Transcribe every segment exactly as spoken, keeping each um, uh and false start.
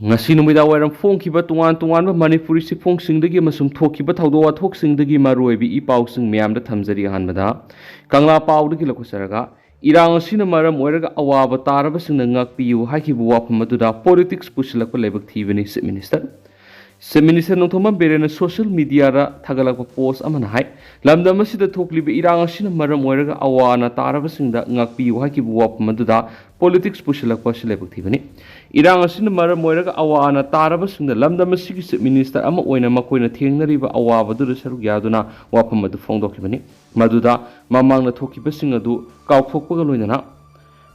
ꯉꯁꯤ ꯅꯨꯃꯤꯗꯥꯡ ꯋꯥꯏꯔꯝ ꯐꯣꯡꯈꯤꯕ ꯇꯣꯉꯥꯟ ꯇꯣꯉꯥꯟꯕ ꯃꯅꯤꯄꯨꯔꯤ ꯆꯦꯐꯣꯡꯁꯤꯡꯗꯒꯤ ꯑꯃꯁꯨꯡ ꯊꯣꯛꯈꯤꯕ ꯊꯧꯗꯣꯛ ꯋꯥꯊꯣꯛꯁꯤꯡꯗꯒꯤ ꯃꯔꯨꯑꯣꯏꯕ ꯏ ꯄꯥꯎꯁꯤꯡ ꯃꯌꯥꯝꯗ ꯊꯝꯖꯔꯤ꯫ ꯑꯍꯥꯟꯕꯗ ꯀꯪꯂꯥ ꯄꯥꯎꯗꯒꯤ ꯂꯧꯈꯠꯆꯔꯒ, ꯏꯔꯥꯡ ꯑꯁꯤꯅ ꯃꯔꯝ ꯑꯣꯏꯔꯒ ꯑꯋꯥꯕ ꯇꯥꯔꯕꯁꯤꯡꯅ ꯉꯥꯛꯄꯤꯌꯨ ꯍꯥꯏꯈꯤꯕ ꯋꯥꯐꯝ ꯑꯗꯨꯗ ꯄꯣꯂꯤꯇꯤꯛꯁ ꯄꯨꯁꯤꯜꯂꯛꯄ ꯂꯥꯏꯕꯛ ꯊꯤꯕꯅꯤ꯫ Chief minister chief minister Nongthombam ꯕꯤꯔꯦꯟꯅ ꯁꯣꯁꯤꯌꯦꯜ ꯃꯤꯗꯤꯌꯥꯗ ꯊꯥꯒꯠꯂꯛꯄ ꯄꯣꯁ ꯑꯃꯅ ꯍꯥꯏ, ꯂꯝꯗꯝ ꯑꯁꯤꯗ ꯊꯣꯛꯂꯤꯕ ꯏꯔꯥꯡ ꯑꯁꯤꯅ ꯃꯔꯝ ꯑꯣꯏꯔꯒ ꯑꯋꯥ ꯑꯅꯥ ꯇꯥꯔꯕꯁꯤꯡꯗ ꯉꯥꯛꯄꯤꯌꯨ ꯍꯥꯏꯈꯤꯕ ꯋꯥꯐꯝ ꯑꯗꯨꯗ ꯄꯣꯂꯤꯇꯤꯛꯁ ꯄꯨꯁꯤꯜꯂꯛꯄ ꯑꯁꯤ ꯂꯥꯏꯕꯛ ꯊꯤꯕꯅꯤ꯫ ꯏꯔꯥꯡ ꯑꯁꯤꯅ ꯃꯔꯝ ꯑꯣꯏꯔꯒ ꯑꯋꯥ ꯑꯅꯥ ꯇꯥꯔꯕꯁꯤꯡꯗ ꯂꯝꯗꯝ ꯑꯁꯤꯒꯤ ꯆꯤꯐ ꯃꯤꯅꯤꯁꯇꯔ ꯑꯃ ꯑꯣꯏꯅ ꯃꯈꯣꯏꯅ ꯊꯦꯡꯅꯔꯤꯕ ꯑꯋꯥꯕꯗꯨꯗ ꯁꯔꯨꯛ ꯌꯥꯗꯨꯅ ꯋꯥꯐꯝ ꯑꯗꯨ ꯐꯣꯡꯗꯣꯛꯈꯤꯕꯅꯤ꯫ ꯃꯗꯨꯗ ꯃꯃꯥꯡꯗ ꯊꯣꯛꯈꯤꯕꯁꯤꯡ ꯑꯗꯨ ꯀꯥꯎꯊꯣꯛꯄꯒ ꯂꯣꯏꯅꯅ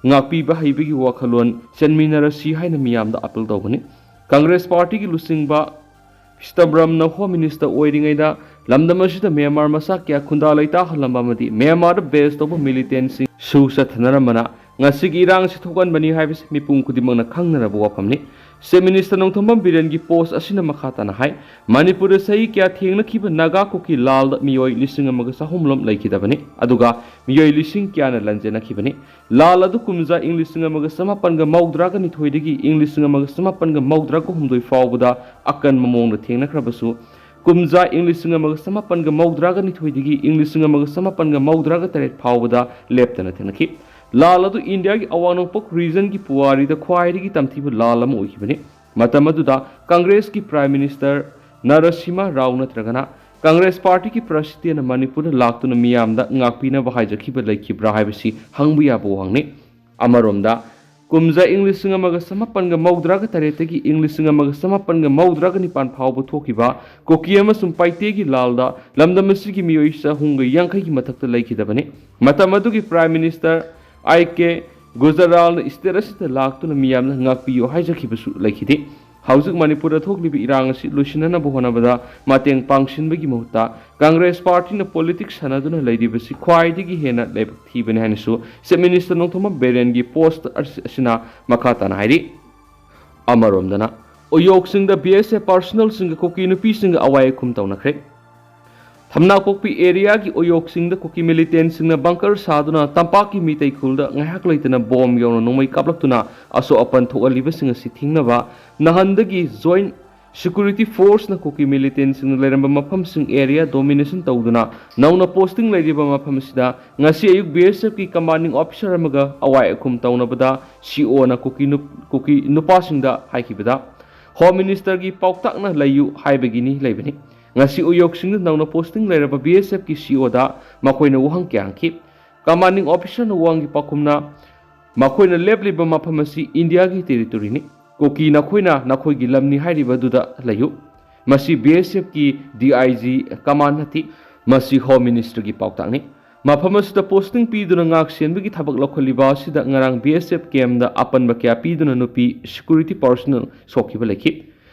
ꯉꯥꯛꯄꯤꯕ ꯍꯩꯕꯒꯤ ꯋꯥꯈꯜꯂꯣꯟ ꯆꯦꯟꯃꯤꯟꯅꯔꯁꯤ ꯍꯥꯏꯅ ꯃꯤꯌꯥꯝꯗ ꯑꯄꯤꯜ ꯇꯧꯕꯅꯤ꯫ ꯀꯪꯒ꯭ꯔꯦꯁ ꯄꯥꯔꯇꯤꯒꯤ ꯂꯨꯆꯤꯡꯕ ꯁꯤꯇꯥꯕ꯭ꯔꯝꯅ ꯍꯣꯝ ꯃꯤꯅꯤꯁꯇꯔ ꯑꯣꯏꯔꯤꯉꯩꯗ ꯂꯝꯗꯝ ꯑꯁꯤꯗ ꯃ꯭ꯌꯥꯟꯃꯥꯔ ꯃꯆꯥ ꯀꯌꯥ ꯈꯨꯟꯗꯥ ꯂꯩꯇꯥꯍꯜꯂꯝꯕ ꯑꯃꯗꯤ ꯃ꯭ꯌꯥꯟꯃꯥꯔꯗ ꯕꯦꯁ ꯇꯧꯕ ꯃꯤꯂꯤꯇꯦꯟꯁꯤꯡ ꯁꯨ ꯆꯠꯊꯅꯔꯝꯕꯅ ꯉꯁꯤꯒꯤ ꯏꯔꯥꯡ ꯑꯁꯤ ꯊꯣꯛꯍꯟꯕꯅꯤ ꯍꯥꯏꯕꯁꯤ ꯃꯤꯄꯨꯝ ꯈꯨꯗꯤꯡꯃꯛꯅ ꯈꯪꯅꯔꯕ ꯋꯥꯐꯝꯅꯤ꯫ ꯆꯤꯐ ꯃꯤꯅꯤꯁꯇꯔ ꯅꯣꯡꯊꯣꯝꯕꯝ ꯕꯤꯔꯦꯟꯒꯤ ꯄꯣꯁ ꯑꯁꯤꯅ ꯃꯈꯥ ꯇꯥꯅ ꯍꯥꯏ, ꯃꯅꯤꯄꯨꯔꯗ ꯆꯍꯤ ꯀꯌꯥ ꯊꯦꯡꯅꯈꯤꯕ ꯅꯥꯒꯥ ꯀꯨꯀꯤ ꯂꯥꯜꯗ ꯃꯤꯑꯣꯏ ꯂꯤꯁꯤꯡ ꯑꯃꯒ ꯆꯍꯨꯝ ꯂꯣꯝ ꯂꯩꯈꯤꯗꯕꯅꯤ, ꯑꯗꯨꯒ ꯃꯤꯑꯣꯏ ꯂꯤꯁꯤꯡ ꯀꯌꯥꯅ ꯂꯟꯖꯦꯟꯅꯈꯤꯕꯅꯤ꯫ ꯂꯥꯜ ꯑꯗꯨ ꯀꯨꯝꯖꯥ ꯏꯪ ꯂꯤꯁꯤꯡ ꯑꯃꯒ ꯆꯃꯥꯄꯟꯒ ꯃꯧꯗ꯭ꯔꯥꯒ ꯅꯤꯊꯣꯏꯗꯒꯤ ꯏꯪ ꯂꯤꯁꯤꯡ ꯑꯃꯒ ꯆꯃꯥꯄꯟꯒ ꯃꯧꯗ꯭ꯔꯥꯒ ꯍꯨꯝꯗꯣꯏ ꯐꯥꯎꯕꯗ ꯑꯀꯟꯕ ꯃꯑꯣꯡꯗ ꯊꯦꯡꯅꯈ꯭ꯔꯕꯁꯨ, ꯀꯨꯝꯖꯥ ꯏꯪ ꯂꯤꯁꯤꯡ ꯑꯃꯒ ꯆꯃꯥꯄꯟꯒ ꯃꯧꯗ꯭ꯔꯥꯒ ꯅꯤꯊꯣꯏꯗꯒꯤ ꯏꯪ ꯂꯤꯁꯤꯡ ꯑꯃꯒ ꯆꯃꯥꯄꯟꯒ ꯃꯧꯗ꯭ꯔꯥꯒ ꯇꯔꯦꯠ ꯐꯥꯎꯕꯗ ꯂꯦꯞꯇꯅ ꯊꯦꯡꯅꯈꯤ꯫ ꯂꯥꯜ ꯑꯗꯨ ꯏꯟꯗꯤꯌꯥꯒꯤ ꯑꯋꯥꯡ ꯅꯣꯡꯄꯣꯛ ꯔꯤꯖꯟꯒꯤ ꯄꯨꯋꯥꯔꯤꯗ ꯈ꯭ꯋꯥꯏꯗꯒꯤ ꯇꯝꯊꯤꯕ ꯂꯥꯜ ꯑꯃ ꯑꯣꯏꯈꯤꯕꯅꯤ꯫ ꯃꯇꯝ ꯑꯗꯨꯗ ꯀꯪꯒ꯭ꯔꯦꯁꯀꯤ ꯄ꯭ꯔꯥꯏꯝ ꯃꯤꯅꯤꯁꯇꯔ ꯅꯔꯁꯤꯃꯥ ꯔꯥꯎ ꯅꯠꯇ꯭ꯔꯒꯅ ꯀꯪꯒ꯭ꯔꯦꯁ ꯄꯥꯔꯇꯤꯒꯤ ꯄ꯭ꯔꯁꯤꯗꯦꯟꯅ ꯃꯅꯤꯄꯨꯔꯗ ꯂꯥꯛꯇꯨꯅ ꯃꯤꯌꯥꯝꯗ ꯉꯥꯛꯄꯤꯅꯕ ꯍꯥꯏꯖꯈꯤꯕ ꯂꯩꯈꯤꯕ꯭ꯔꯥ ꯍꯥꯏꯕꯁꯤ ꯍꯪꯕ ꯌꯥꯕ ꯋꯥꯍꯪꯅꯤ꯫ ꯑꯃꯔꯣꯝꯗ, ꯀꯨꯝꯖꯥ ꯏꯪ ꯂꯤꯁꯤꯡ ꯑꯃꯒ ꯆꯃꯥꯄꯟꯒ ꯃꯧꯗ꯭ꯔꯥꯒ ꯇꯔꯦꯠꯇꯒꯤ ꯏꯪ ꯂꯤꯁꯤꯡ ꯑꯃꯒ ꯆꯃꯥꯄꯟꯒ ꯃꯧꯗ꯭ꯔꯥꯒ ꯅꯤꯄꯥꯟ ꯐꯥꯎꯕ ꯊꯣꯛꯈꯤꯕ ꯀꯨꯀꯤ ꯑꯃꯁꯨꯡ ꯄꯥꯏꯇꯦꯒꯤ ꯂꯥꯜꯗ ꯂꯝꯗꯝ ꯑꯁꯤꯒꯤ ꯃꯤꯑꯣꯏ ꯆꯍꯨꯝꯒ ꯌꯥꯡꯈꯩꯒꯤ ꯃꯊꯛꯇ ꯂꯩꯈꯤꯗꯕꯅꯤ꯫ ꯃꯇꯝ ꯑꯗꯨꯒꯤ ꯄ꯭ꯔꯥꯏꯝ ꯃꯤꯅꯤꯁꯇꯔ ꯑꯥꯏ ꯀꯦ ꯒꯨꯖꯔꯥꯜꯅ ꯁ꯭ꯇꯦꯠ ꯑꯁꯤꯗ ꯂꯥꯛꯇꯨꯅ ꯃꯤꯌꯥꯝꯅ ꯉꯥꯛꯄꯤꯌꯨ ꯍꯥꯏꯖꯈꯤꯕꯁꯨ ꯂꯩꯈꯤꯗꯦ꯫ ꯍꯧꯖꯤꯛ ꯃꯅꯤꯄꯨꯔꯗ ꯊꯣꯛꯂꯤꯕ ꯏꯔꯥꯡ ꯑꯁꯤ ꯂꯣꯏꯁꯤꯟꯅꯅꯕ ꯍꯣꯠꯅꯕꯗ ꯃꯇꯦꯡ ꯄꯥꯡꯁꯤꯟꯕꯒꯤ ꯃꯍꯨꯠꯇ ꯀꯪꯒ꯭ꯔꯦꯁ ꯄꯥꯔꯇꯤꯅ ꯄꯣꯂꯤꯇꯤꯛꯁ ꯁꯥꯟꯅꯗꯨꯅ ꯂꯩꯔꯤꯕꯁꯤ ꯈ꯭ꯋꯥꯏꯗꯒꯤ ꯍꯦꯟꯅ ꯂꯥꯏꯕꯛ ꯊꯤꯕꯅꯤ ꯍꯥꯏꯅꯁꯨ ꯆꯤꯐ ꯃꯤꯅꯤꯁꯇꯔ ꯅꯣꯡꯊꯣꯝꯕꯝ ꯕꯤꯔꯦꯟꯒꯤ ꯄꯣꯁ ꯑꯁꯤꯅ ꯃꯈꯥ ꯇꯥꯅ ꯍꯥꯏꯔꯤ꯫ ꯑꯃꯔꯣꯝꯗꯅ, ꯎꯌꯣꯛꯁꯤꯡꯗ ꯕꯤ ꯑꯦꯁ ꯑꯦꯐ ꯄꯥꯔꯁꯅꯦꯜꯁꯤꯡꯒ ꯀꯨꯀꯤ ꯅꯨꯄꯤꯁꯤꯡꯒ ꯑꯋꯥꯏ ꯑꯈꯨꯝ ꯇꯧꯅꯈ꯭ꯔꯦ꯫ ꯊꯝꯅꯥꯄꯣꯛꯄꯤ ꯑꯦꯔꯤꯌꯥꯒꯤ ꯎꯌꯣꯛꯁꯤꯡꯗ ꯀꯨꯀꯤ ꯃꯤꯂꯤꯇꯦꯟꯁꯤꯡꯅ ꯕꯪꯀꯔ ꯁꯥꯗꯨꯅ ꯇꯝꯄꯥꯛꯀꯤ ꯃꯤꯇꯩ ꯈꯨꯜꯗ ꯉꯥꯏꯍꯥꯛ ꯂꯩꯇꯅ ꯕꯣꯝ ꯌꯧꯅ ꯅꯣꯡꯃꯩ ꯀꯥꯞꯂꯛꯇꯨꯅ ꯑꯁꯣꯛ ꯑꯄꯟ ꯊꯣꯛꯍꯜꯂꯤꯕꯁꯤꯡ ꯑꯁꯤ ꯊꯤꯡꯅꯕ ꯅꯍꯥꯟꯗꯒꯤ ꯖꯣꯏꯟ ꯁꯦꯀ꯭ꯌꯨꯔꯤꯇꯤ ꯐꯣꯔꯁꯅ ꯀꯨꯀꯤ ꯃꯤꯂꯤꯇꯦꯟꯁꯤꯡꯅ ꯂꯩꯔꯝꯕ ꯃꯐꯝꯁꯤꯡ ꯑꯦꯔꯤꯌꯥ ꯗꯣꯃꯤꯅꯦꯁꯟ ꯇꯧꯗꯨꯅ ꯅꯧꯅ ꯄꯣꯁꯇꯤꯡ ꯂꯩꯔꯤꯕ ꯃꯐꯝ ꯑꯁꯤꯗ ꯉꯁꯤ ꯑꯌꯨꯛ ꯕꯤ ꯑꯦꯁ ꯑꯦꯐꯀꯤ ꯀꯃꯥꯟꯗꯤꯡ ꯑꯣꯐꯤꯁꯥꯔ ꯑꯃꯒ ꯑꯋꯥꯏ ꯑꯈꯨꯝ ꯇꯧꯅꯕꯗ ꯁꯤ ꯑꯣꯅ ꯀꯨꯀꯤ ꯅꯨꯞ-, ꯀꯨꯀꯤ ꯅꯨꯄꯥꯁꯤꯡꯗ ꯍꯥꯏꯈꯤꯕꯗ ꯍꯣꯝ ꯃꯤꯅꯤꯁꯇꯔꯒꯤ ꯄꯥꯎꯇꯥꯛꯅ ꯂꯩꯌꯨ ꯍꯥꯏꯕꯒꯤꯅꯤ ꯂꯩꯕꯅꯤ꯫ ꯉꯁꯤ ꯎꯌꯣꯛꯁꯤꯡꯗ ꯅꯧꯅ ꯄꯣꯁꯇꯤꯡ ꯂꯩꯔꯕ ꯕꯤ ꯑꯦꯁ ꯑꯦꯐꯀꯤ ꯁꯤ ꯑꯣꯗ ꯃꯈꯣꯏꯅ ꯋꯥꯍꯪ ꯀꯌꯥ ꯍꯪꯈꯤ꯫ ꯀꯃꯥꯟꯗꯤꯡ ꯑꯣꯐꯤꯁꯥꯔꯅ ꯋꯥꯍꯪꯒꯤ ꯄꯥꯎꯈꯨꯝꯅ, ꯃꯈꯣꯏꯅ ꯂꯦꯞꯂꯤꯕ ꯃꯐꯝ ꯑꯁꯤ ꯏꯟꯗꯤꯌꯥꯒꯤ ꯇꯦꯔꯤꯇꯣꯔꯤꯅꯤ꯫ ꯀꯨꯀꯤ ꯅꯈꯣꯏꯅ ꯅꯈꯣꯏꯒꯤ ꯂꯝꯅꯤ ꯍꯥꯏꯔꯤꯕ ꯑꯗꯨꯗ ꯂꯩꯌꯨ꯫ ꯃꯁꯤ ꯕꯤ ꯑꯦꯁ ꯑꯦꯐꯀꯤ ꯗꯤ ꯑꯥꯏ ꯖꯤ ꯀꯃꯥꯟ ꯅꯠꯇꯦ꯫ ꯃꯁꯤ ꯍꯣꯝ ꯃꯤꯅꯤꯁꯇꯔꯒꯤ ꯄꯥꯎꯇꯥꯛꯅꯤ꯫ ꯃꯐꯝ ꯑꯁꯤꯗ ꯄꯣꯁꯇꯤꯡ ꯄꯤꯗꯨꯅ ꯉꯥꯛ ꯁꯦꯟꯕꯒꯤ ꯊꯕꯛ ꯂꯧꯈꯠꯂꯤꯕ ꯑꯁꯤꯗ ꯉꯔꯥꯡ ꯕꯤ ꯑꯦꯁ ꯑꯦꯐ ꯀꯦꯝꯗ ꯑꯄꯟꯕ ꯀꯌꯥ ꯄꯤꯗꯨꯅ ꯅꯨꯄꯤ ꯁꯦꯀ꯭ꯌꯨꯔꯤꯇꯤ ꯄꯥꯔꯁꯣꯅꯦꯜ ꯁꯣꯛꯈꯤꯕ ꯂꯩꯈꯤ꯫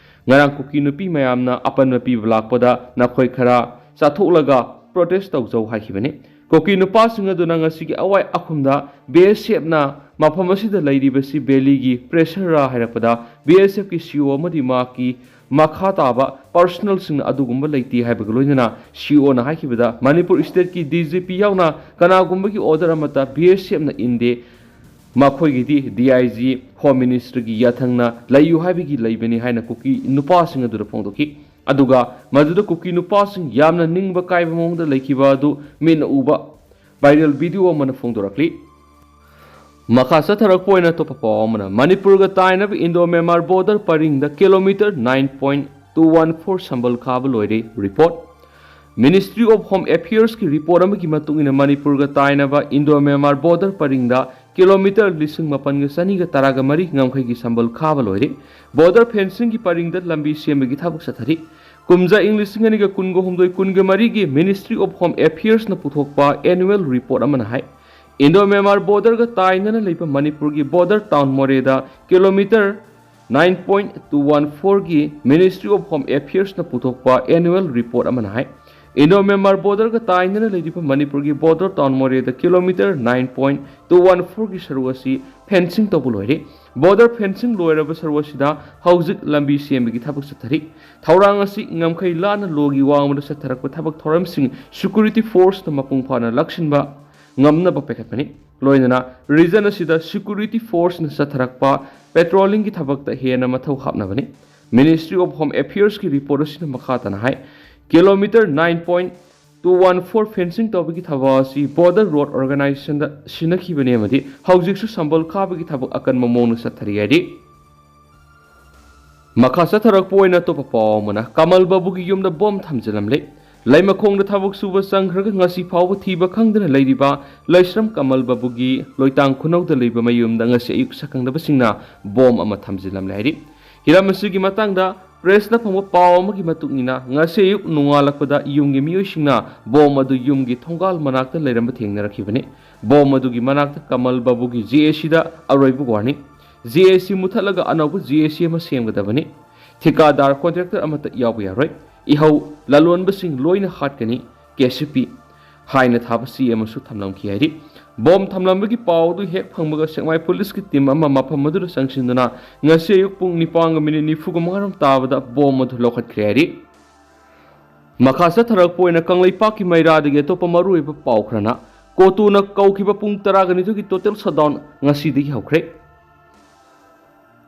ꯉꯔꯥꯡ ꯀꯨꯀꯤ ꯅꯨꯄꯤ ꯃꯌꯥꯝꯅ ꯑꯄꯟꯕ ꯄꯤꯕ ꯂꯥꯛꯄꯗ ꯅꯈꯣꯏ ꯈꯔ ꯆꯥꯊꯣꯛꯂꯒ ꯄ꯭ꯔꯣꯇꯦꯁ ꯇꯧꯖꯧ ꯍꯥꯏꯈꯤꯕꯅꯤ꯫ ꯀꯨꯀꯤ ꯅꯨꯄꯥꯁꯤꯡ ꯑꯗꯨꯅ ꯉꯁꯤꯒꯤ ꯑꯋꯥꯏ ꯑꯈꯨꯝꯗ ꯕꯤ ꯑꯦꯁ ꯑꯦꯐꯅ ꯃꯐꯝ ꯑꯁꯤꯗ ꯂꯩꯔꯤꯕꯁꯤ ꯚꯦꯂꯤꯒꯤ ꯄ꯭ꯔꯦꯁꯔꯔ ꯍꯥꯏꯔꯛꯄꯗ ꯕꯤ ꯑꯦꯁ ꯑꯦꯐꯀꯤ ꯁꯤ ꯑꯣ ꯑꯃꯗꯤ ꯃꯍꯥꯛꯀꯤ ꯃꯈꯥ ꯇꯥꯕ ꯄꯥꯔꯁꯣꯅꯦꯜꯁꯤꯡꯅ ꯑꯗꯨꯒꯨꯝꯕ ꯂꯩꯇꯦ ꯍꯥꯏꯕꯒ ꯂꯣꯏꯅꯅ ꯁꯤ ꯑꯣꯅ ꯍꯥꯏꯈꯤꯕꯗ ꯃꯅꯤꯄꯨꯔ ꯁ꯭ꯇꯦꯠꯀꯤ ꯗꯤ ꯖꯤ ꯄꯤ ꯌꯥꯎꯅ ꯀꯅꯥꯒꯨꯝꯕꯒꯤ ꯑꯣꯔꯗꯔ ꯑꯃꯠꯇ ꯕꯤ ꯑꯦꯁ ꯑꯦꯐꯅ ꯏꯟꯗꯦ꯫ ꯃꯈꯣꯏꯒꯤꯗꯤ ꯗꯤ ꯑꯥꯏ ꯖꯤ ꯍꯣꯝ ꯃꯤꯅꯤꯁꯇꯔꯒꯤ ꯌꯥꯊꯪꯅ ꯂꯩꯌꯨ ꯍꯥꯏꯕꯒꯤ ꯂꯩꯕꯅꯤ ꯍꯥꯏꯅ ꯀꯨꯀꯤ ꯅꯨꯄꯥꯁꯤꯡ ꯑꯗꯨꯗ ꯐꯣꯡꯗꯣꯛꯈꯤ꯫ ꯑꯗꯨꯒ ꯃꯗꯨꯗ ꯀꯨꯀꯤ ꯅꯨꯄꯥꯁꯤꯡ ꯌꯥꯝꯅ ꯅꯤꯡꯕ ꯀꯥꯏꯕ ꯃꯑꯣꯡꯗ ꯂꯩꯈꯤꯕ ꯑꯗꯨ ꯃꯤꯠꯅ ꯎꯕ ꯚꯥꯏꯔꯦꯜ ꯚꯤꯗꯤꯑꯣ ꯑꯃꯅ ꯐꯣꯡꯗꯣꯔꯛꯂꯤ꯫ ꯃꯈꯥ ꯆꯠꯊꯔꯛꯄ ꯑꯣꯏꯅ ꯑꯇꯣꯞꯄ ꯄꯥꯎ ꯑꯃꯅ, ꯃꯅꯤꯄꯨꯔꯒ ꯇꯥꯏꯅꯕ ꯏꯟꯗꯣ ꯃ꯭ꯌꯥꯟꯃꯥꯔ ꯕꯣꯔꯗꯔ ꯄꯔꯤꯡꯗ kilometre nine point two one four ꯁꯝꯕꯜ ꯈꯥꯕ ꯂꯣꯏꯔꯦ꯫ Report. Ministry of Home Affairs ꯀꯤ ꯔꯤꯄꯣꯔꯠ ꯑꯃꯒꯤ ꯃꯇꯨꯡ ꯏꯟꯅ ꯃꯅꯤꯄꯨꯔꯒ ꯇꯥꯏꯅꯕ ꯏꯟꯗꯣ ꯃ꯭ꯌꯥꯟꯃꯥꯔ ꯕꯣꯔꯗꯔ ꯄꯔꯤꯡꯗ ꯀꯤꯂꯣꯃꯤꯇꯔ ꯂꯤꯁꯤꯡ ꯃꯥꯄꯟꯒ ꯆꯅꯤꯒ ꯇꯔꯥꯒ ꯃꯔꯤ ꯉꯝꯈꯩꯒꯤ ꯁꯝꯕꯜ ꯈꯥꯕ ꯂꯣꯏꯔꯦ꯫ ꯕꯣꯔꯗꯔ ꯐꯦꯟꯁꯤꯡꯒꯤ ꯄꯔꯤꯡꯗ ꯂꯝꯕꯤ ꯁꯦꯝꯕꯒꯤ ꯊꯕꯛ ꯆꯠꯊꯔꯤ꯫ ꯀꯨꯝꯖꯥ ꯏꯪ ꯂꯤꯁꯤꯡ ꯑꯅꯤꯒ ꯀꯨꯟꯒ ꯍꯨꯝꯗꯣꯏ ꯀꯨꯟꯒ ꯃꯔꯤꯒꯤ Ministry of Home Affairs ꯅ ꯄꯨꯊꯣꯛꯄ ꯑꯦꯅꯨꯋꯦꯜ ꯔꯤꯄꯣꯔꯠ ꯑꯃꯅ ꯍꯥꯏ, ꯏꯟꯗꯣ ꯃ꯭ꯌꯥꯟꯃꯥꯔ ꯕꯣꯔꯗꯔꯒ ꯇꯥꯏꯅꯅ ꯂꯩꯕ ꯃꯅꯤꯄꯨꯔꯒꯤ ꯕꯣꯔꯗꯔ ꯇꯥꯎꯟ ꯃꯣꯔꯦꯗ kilometre nine point two one four ꯒꯤ Ministry of Home Affairs ꯅ ꯄꯨꯊꯣꯛꯄ ꯑꯦꯅꯨꯋꯦꯜ ꯔꯤꯄꯣꯔꯠ ꯑꯃꯅ ꯍꯥꯏ, ꯏꯟꯗꯣ ꯃ꯭ꯌꯥꯟꯃꯥꯔ ꯕꯣꯔꯗꯔꯒ ꯇꯥꯏꯅꯅ ꯂꯩꯔꯤꯕ ꯃꯅꯤꯄꯨꯔꯒꯤ ꯕꯣꯔꯗꯔ ꯇꯥꯎꯟ ꯃꯣꯔꯦꯗ kilometre nine point two one four ꯒꯤ ꯁꯔꯨꯛ ꯑꯁꯤ ꯐꯦꯟꯁꯤꯡ ꯇꯧꯕ ꯂꯣꯏꯔꯦ꯫ Border fencing ꯂꯣꯏꯔꯕ ꯁꯔꯨꯛ ꯑꯁꯤꯗ ꯍꯧꯖꯤꯛ ꯂꯝꯕꯤ ꯁꯦꯝꯕꯒꯤ ꯊꯕꯛ ꯆꯠꯊꯔꯤ꯫ ꯊꯧꯔꯥꯡ ꯑꯁꯤ ꯉꯝꯈꯩ ꯂꯥꯟꯅ ꯂꯣꯒꯤ ꯋꯥꯡꯃꯗ ꯆꯠꯊꯔꯛꯄ ꯊꯕꯛ ꯊꯧꯔꯝꯁꯤꯡ security forceꯅ ꯃꯄꯨꯡ ꯐꯥꯅ ꯂꯥꯛꯁꯤꯟꯕ ꯉꯝꯅꯕ ꯄꯥꯏꯈꯠꯄꯅꯤ꯫ ꯂꯣꯏꯅꯅ region ꯑꯁꯤꯗ security forceꯅ ꯆꯠꯊꯔꯛꯄ patrollingꯒꯤ ꯊꯕꯛꯇ ꯍꯦꯟꯅ ꯃꯊꯧ ꯍꯥꯞꯅꯕꯅꯤ꯫ Ministry of Home Affairsꯀꯤ report ꯑꯁꯤꯅ ꯃꯈꯥ ꯇꯥꯅ ꯍꯥꯏ, kilometer nine point two one four fencing ꯇꯧꯕꯒꯤ ꯊꯕꯛ ꯑꯁꯤ Border Road Organizationꯗ ꯁꯤꯟꯅꯈꯤꯕꯅꯤ ꯑꯃꯗꯤ ꯍꯧꯖꯤꯛꯁꯨ ꯁꯝꯕꯜ ꯈꯥꯕꯒꯤ ꯊꯕꯛ ꯑꯀꯟꯕ ꯃꯑꯣꯡꯗ ꯆꯠꯊꯔꯤ ꯍꯥꯏꯔꯤ꯫ ꯃꯈꯥ ꯆꯠꯊꯔꯛꯄ ꯑꯣꯏꯅ ꯑꯇꯣꯞꯄ ꯄꯥꯎ ꯑꯃꯅ ꯀꯃꯜ ꯕꯥꯕꯨꯒꯤ ꯌꯨꯝꯗ ꯕꯣꯝ ꯊꯝꯖꯤꯜꯂꯝꯂꯦ꯫ ꯂꯩꯃꯈꯣꯡꯗ ꯊꯕꯛ ꯁꯨꯕ ꯆꯪꯈ꯭ꯔꯒ ꯉꯁꯤ ꯐꯥꯎꯕ ꯊꯤꯕ ꯈꯪꯗꯅ ꯂꯩꯔꯤꯕ ꯂꯩꯁ꯭ꯔꯝ ꯀꯃꯜ ꯕꯥꯕꯨꯒꯤ ꯂꯣꯏꯇꯥꯡ ꯈꯨꯅꯧꯗ ꯂꯩꯕ ꯃꯌꯨꯝꯗ ꯉꯁꯤ ꯑꯌꯨꯛ ꯁꯛꯈꯪꯗꯕꯁꯤꯡꯅ ꯕꯣꯝ ꯑꯃ ꯊꯝꯖꯤꯜꯂꯝꯂꯦ ꯍꯥꯏꯔꯤ꯫ ꯍꯤꯔꯝ ꯑꯁꯤꯒꯤ ꯃꯇꯥꯡꯗ pressꯇ ꯐꯪꯕ ꯄꯥꯎ ꯑꯃꯒꯤ ꯃꯇꯨꯡ ꯏꯟꯅ, ꯉꯁꯤ ꯑꯌꯨꯛ ꯅꯣꯡꯉꯥꯜꯂꯛꯄꯗ ꯌꯨꯝꯒꯤ ꯃꯤꯑꯣꯏꯁꯤꯡꯅ ꯕꯣꯝ ꯑꯗꯨ ꯌꯨꯝꯒꯤ ꯊꯣꯡꯒꯥꯜ ꯃꯅꯥꯛꯇ ꯂꯩꯔꯝꯕ ꯊꯦꯡꯅꯔꯛꯈꯤꯕꯅꯤ꯫ ꯕꯣꯝ ꯑꯗꯨꯒꯤ ꯃꯅꯥꯛꯇ ꯀꯃꯜ ꯕꯥꯕꯨꯒꯤ JACꯗ ꯑꯔꯣꯏꯕ warning꯫ JAC ꯃꯨꯊꯠꯂꯒ ꯑꯅꯧꯕ JAC ꯑꯃ ꯁꯦꯝꯒꯗꯕꯅꯤ꯫ ꯊꯤꯀꯥꯗꯥꯔ contractor ꯑꯃꯠꯇ ꯌꯥꯎꯕ ꯌꯥꯔꯣꯏ꯫ ꯏꯍꯧ ꯂꯂꯣꯟꯕꯁꯤꯡ ꯂꯣꯏꯅ ꯍꯥꯠꯀꯅꯤ꯫ KCP ꯍꯥꯏꯅ ꯊꯥꯕ ꯆꯦ ꯑꯃꯁꯨ ꯊꯝꯂꯝꯈꯤ ꯍꯥꯏꯔꯤ꯫ ꯕꯣꯝ ꯊꯝꯂꯝꯕꯒꯤ ꯄꯥꯎ ꯑꯗꯨ ꯍꯦꯛ ꯐꯪꯕꯒ ꯁꯦꯛꯃꯥꯏ policeꯀꯤ team ꯑꯃ ꯃꯐꯝ ꯑꯗꯨꯗ ꯆꯪꯁꯤꯟꯗꯨꯅ ꯉꯁꯤ ꯑꯌꯨꯛ ꯄꯨꯡ ꯅꯤꯄꯥꯟꯒ minute ꯅꯤꯐꯨꯒ ꯃꯉꯥꯔꯣꯝ ꯇꯥꯕꯗ ꯕꯣꯝ ꯑꯗꯨ ꯂꯧꯈꯠꯈ꯭ꯔꯦ ꯍꯥꯏꯔꯤ꯫ ꯃꯈꯥ ꯆꯠꯊꯔꯛꯄ ꯑꯣꯏꯅ ꯀꯪꯂꯩꯄꯥꯛꯀꯤ ꯃꯩꯔꯥꯗꯒꯤ ꯑꯇꯣꯞꯄ ꯃꯔꯨꯑꯣꯏꯕ ꯄꯥꯎ ꯈꯔꯅ, ꯀꯣꯇꯨꯅ ꯀꯧꯈꯤꯕ ꯄꯨꯡ ꯇꯔꯥꯒ ꯅꯤꯊꯣꯏꯒꯤ total shutdown ꯉꯁꯤꯗꯒꯤ ꯍꯧꯈ꯭ꯔꯦ꯫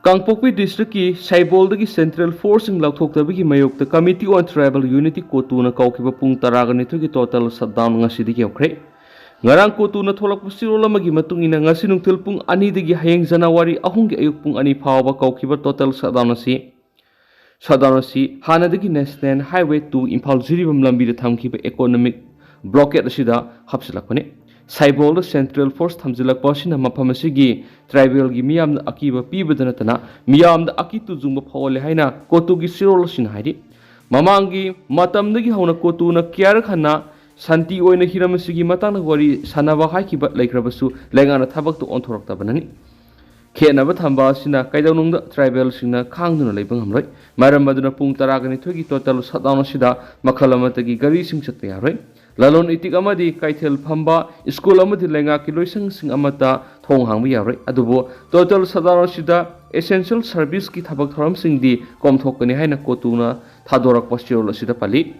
ꯀꯥꯡꯄꯣꯛꯄꯤ districtꯀꯤ ꯁꯩꯕꯣꯜꯗꯒꯤ central forceꯁꯤꯡ ꯂꯧꯊꯣꯛꯇꯕꯒꯤ ꯃꯥꯌꯣꯛꯇ Committee on Tribal Unity ꯀꯣꯇꯨꯅ ꯀꯧꯈꯤꯕ ꯄꯨꯡ ꯇꯔꯥꯒ ꯅꯤꯊꯣꯏꯒꯤ total shutdown ꯉꯁꯤꯗꯒꯤ ꯍꯧꯈ꯭ꯔꯦ꯫ ꯉꯔꯥꯡ ꯀꯣꯇꯨꯅ ꯊꯣꯛꯂꯛꯄ ꯆꯦꯔꯣꯜ ꯑꯃꯒꯤ ꯃꯇꯨꯡ ꯏꯟꯅ, ꯉꯁꯤ ꯅꯨꯡꯊꯤꯜ ꯄꯨꯡ ꯑꯅꯤꯗꯒꯤ ꯍꯌꯦꯡ January ꯑꯍꯨꯝꯒꯤ ꯑꯌꯨꯛ ꯄꯨꯡ ꯑꯅꯤ ꯐꯥꯎꯕ ꯀꯧꯈꯤꯕ total shutdown ꯑꯁꯤ, shutdown ꯑꯁꯤ ꯍꯥꯟꯅꯗꯒꯤ National Highway two Imphal Jiribam ꯂꯝꯕꯤꯗ ꯊꯝꯈꯤꯕ economic blockade ꯑꯁꯤꯗ ꯍꯥꯞꯆꯤꯜꯂꯛꯄꯅꯤ꯫ ꯁꯩꯕꯣꯜꯗ central force ꯊꯝꯖꯤꯜꯂꯛꯄ ꯑꯁꯤꯅ ꯃꯐꯝ ꯑꯁꯤꯒꯤ tribalꯒꯤ ꯃꯤꯌꯥꯝꯗ ꯑꯀꯤꯕ ꯄꯤꯕꯗ ꯅꯠꯇꯅ ꯃꯤꯌꯥꯝꯗ ꯑꯀꯤ ꯇꯨꯖꯨꯡꯕ ꯐꯥꯎꯍꯜꯂꯦ ꯍꯥꯏꯅ ꯀꯣꯇꯨꯒꯤ ꯆꯦꯔꯣꯜ ꯑꯁꯤꯅ ꯍꯥꯏꯔꯤ꯫ ꯃꯃꯥꯡꯒꯤ ꯃꯇꯝꯗꯒꯤ ꯍꯧꯅ ꯀꯣꯇꯨꯅ ꯀꯌꯥꯔꯛ ꯍꯟꯅ ꯁꯥꯟꯇꯤ ꯑꯣꯏꯅ ꯍꯤꯔꯝ ꯑꯁꯤꯒꯤ ꯃꯇꯥꯡꯗ ꯋꯥꯔꯤ ꯁꯥꯟꯅꯕ ꯍꯥꯏꯈꯤꯕ ꯂꯩꯈ꯭ꯔꯕꯁꯨ ꯂꯩꯉꯥꯛꯅ ꯊꯕꯛꯇꯨ ꯑꯣꯟꯊꯣꯔꯛꯇꯕꯅꯅꯤ꯫ ꯈꯦꯠꯅꯕ ꯊꯝꯕ ꯑꯁꯤꯅ ꯀꯩꯗꯧꯅꯨꯡꯗ tribalꯁꯤꯡꯅ ꯈꯥꯡꯗꯨꯅ ꯂꯩꯕ ꯉꯝꯂꯣꯏ꯫ ꯃꯔꯝ ꯑꯗꯨꯅ ꯄꯨꯡ ꯇꯔꯥꯒ ꯅꯤꯊꯣꯏꯒꯤ total shutdown ꯑꯁꯤꯗ ꯃꯈꯜ ꯑꯃꯠꯇꯒꯤ ꯒꯥꯔꯤꯁꯤꯡ ꯆꯠꯄ ꯌꯥꯔꯣꯏ꯫ ꯂꯂꯣꯟ ꯏꯇꯤꯛ ꯑꯃꯗꯤ ꯀꯩꯊꯦꯜ ꯐꯝꯕ, ꯁ꯭ꯀꯨꯜ ꯑꯃꯗꯤ ꯂꯩꯉꯥꯛꯀꯤ ꯂꯣꯏꯁꯪꯁꯤꯡ ꯑꯃꯠꯇ ꯊꯣꯡ ꯍꯥꯡꯕ ꯌꯥꯔꯣꯏ꯫ ꯑꯗꯨꯕꯨ total shutdown ꯑꯁꯤꯗ essential serviceꯀꯤ ꯊꯕꯛ ꯊꯧꯔꯝꯁꯤꯡꯗꯤ ꯀꯣꯝꯊꯣꯛꯀꯅꯤ ꯍꯥꯏꯅ ꯀꯣꯇꯨꯅ ꯊꯥꯗꯣꯔꯛꯄ ꯆꯦꯔꯣꯜ ꯑꯁꯤꯗ ꯄꯜꯂꯤ꯫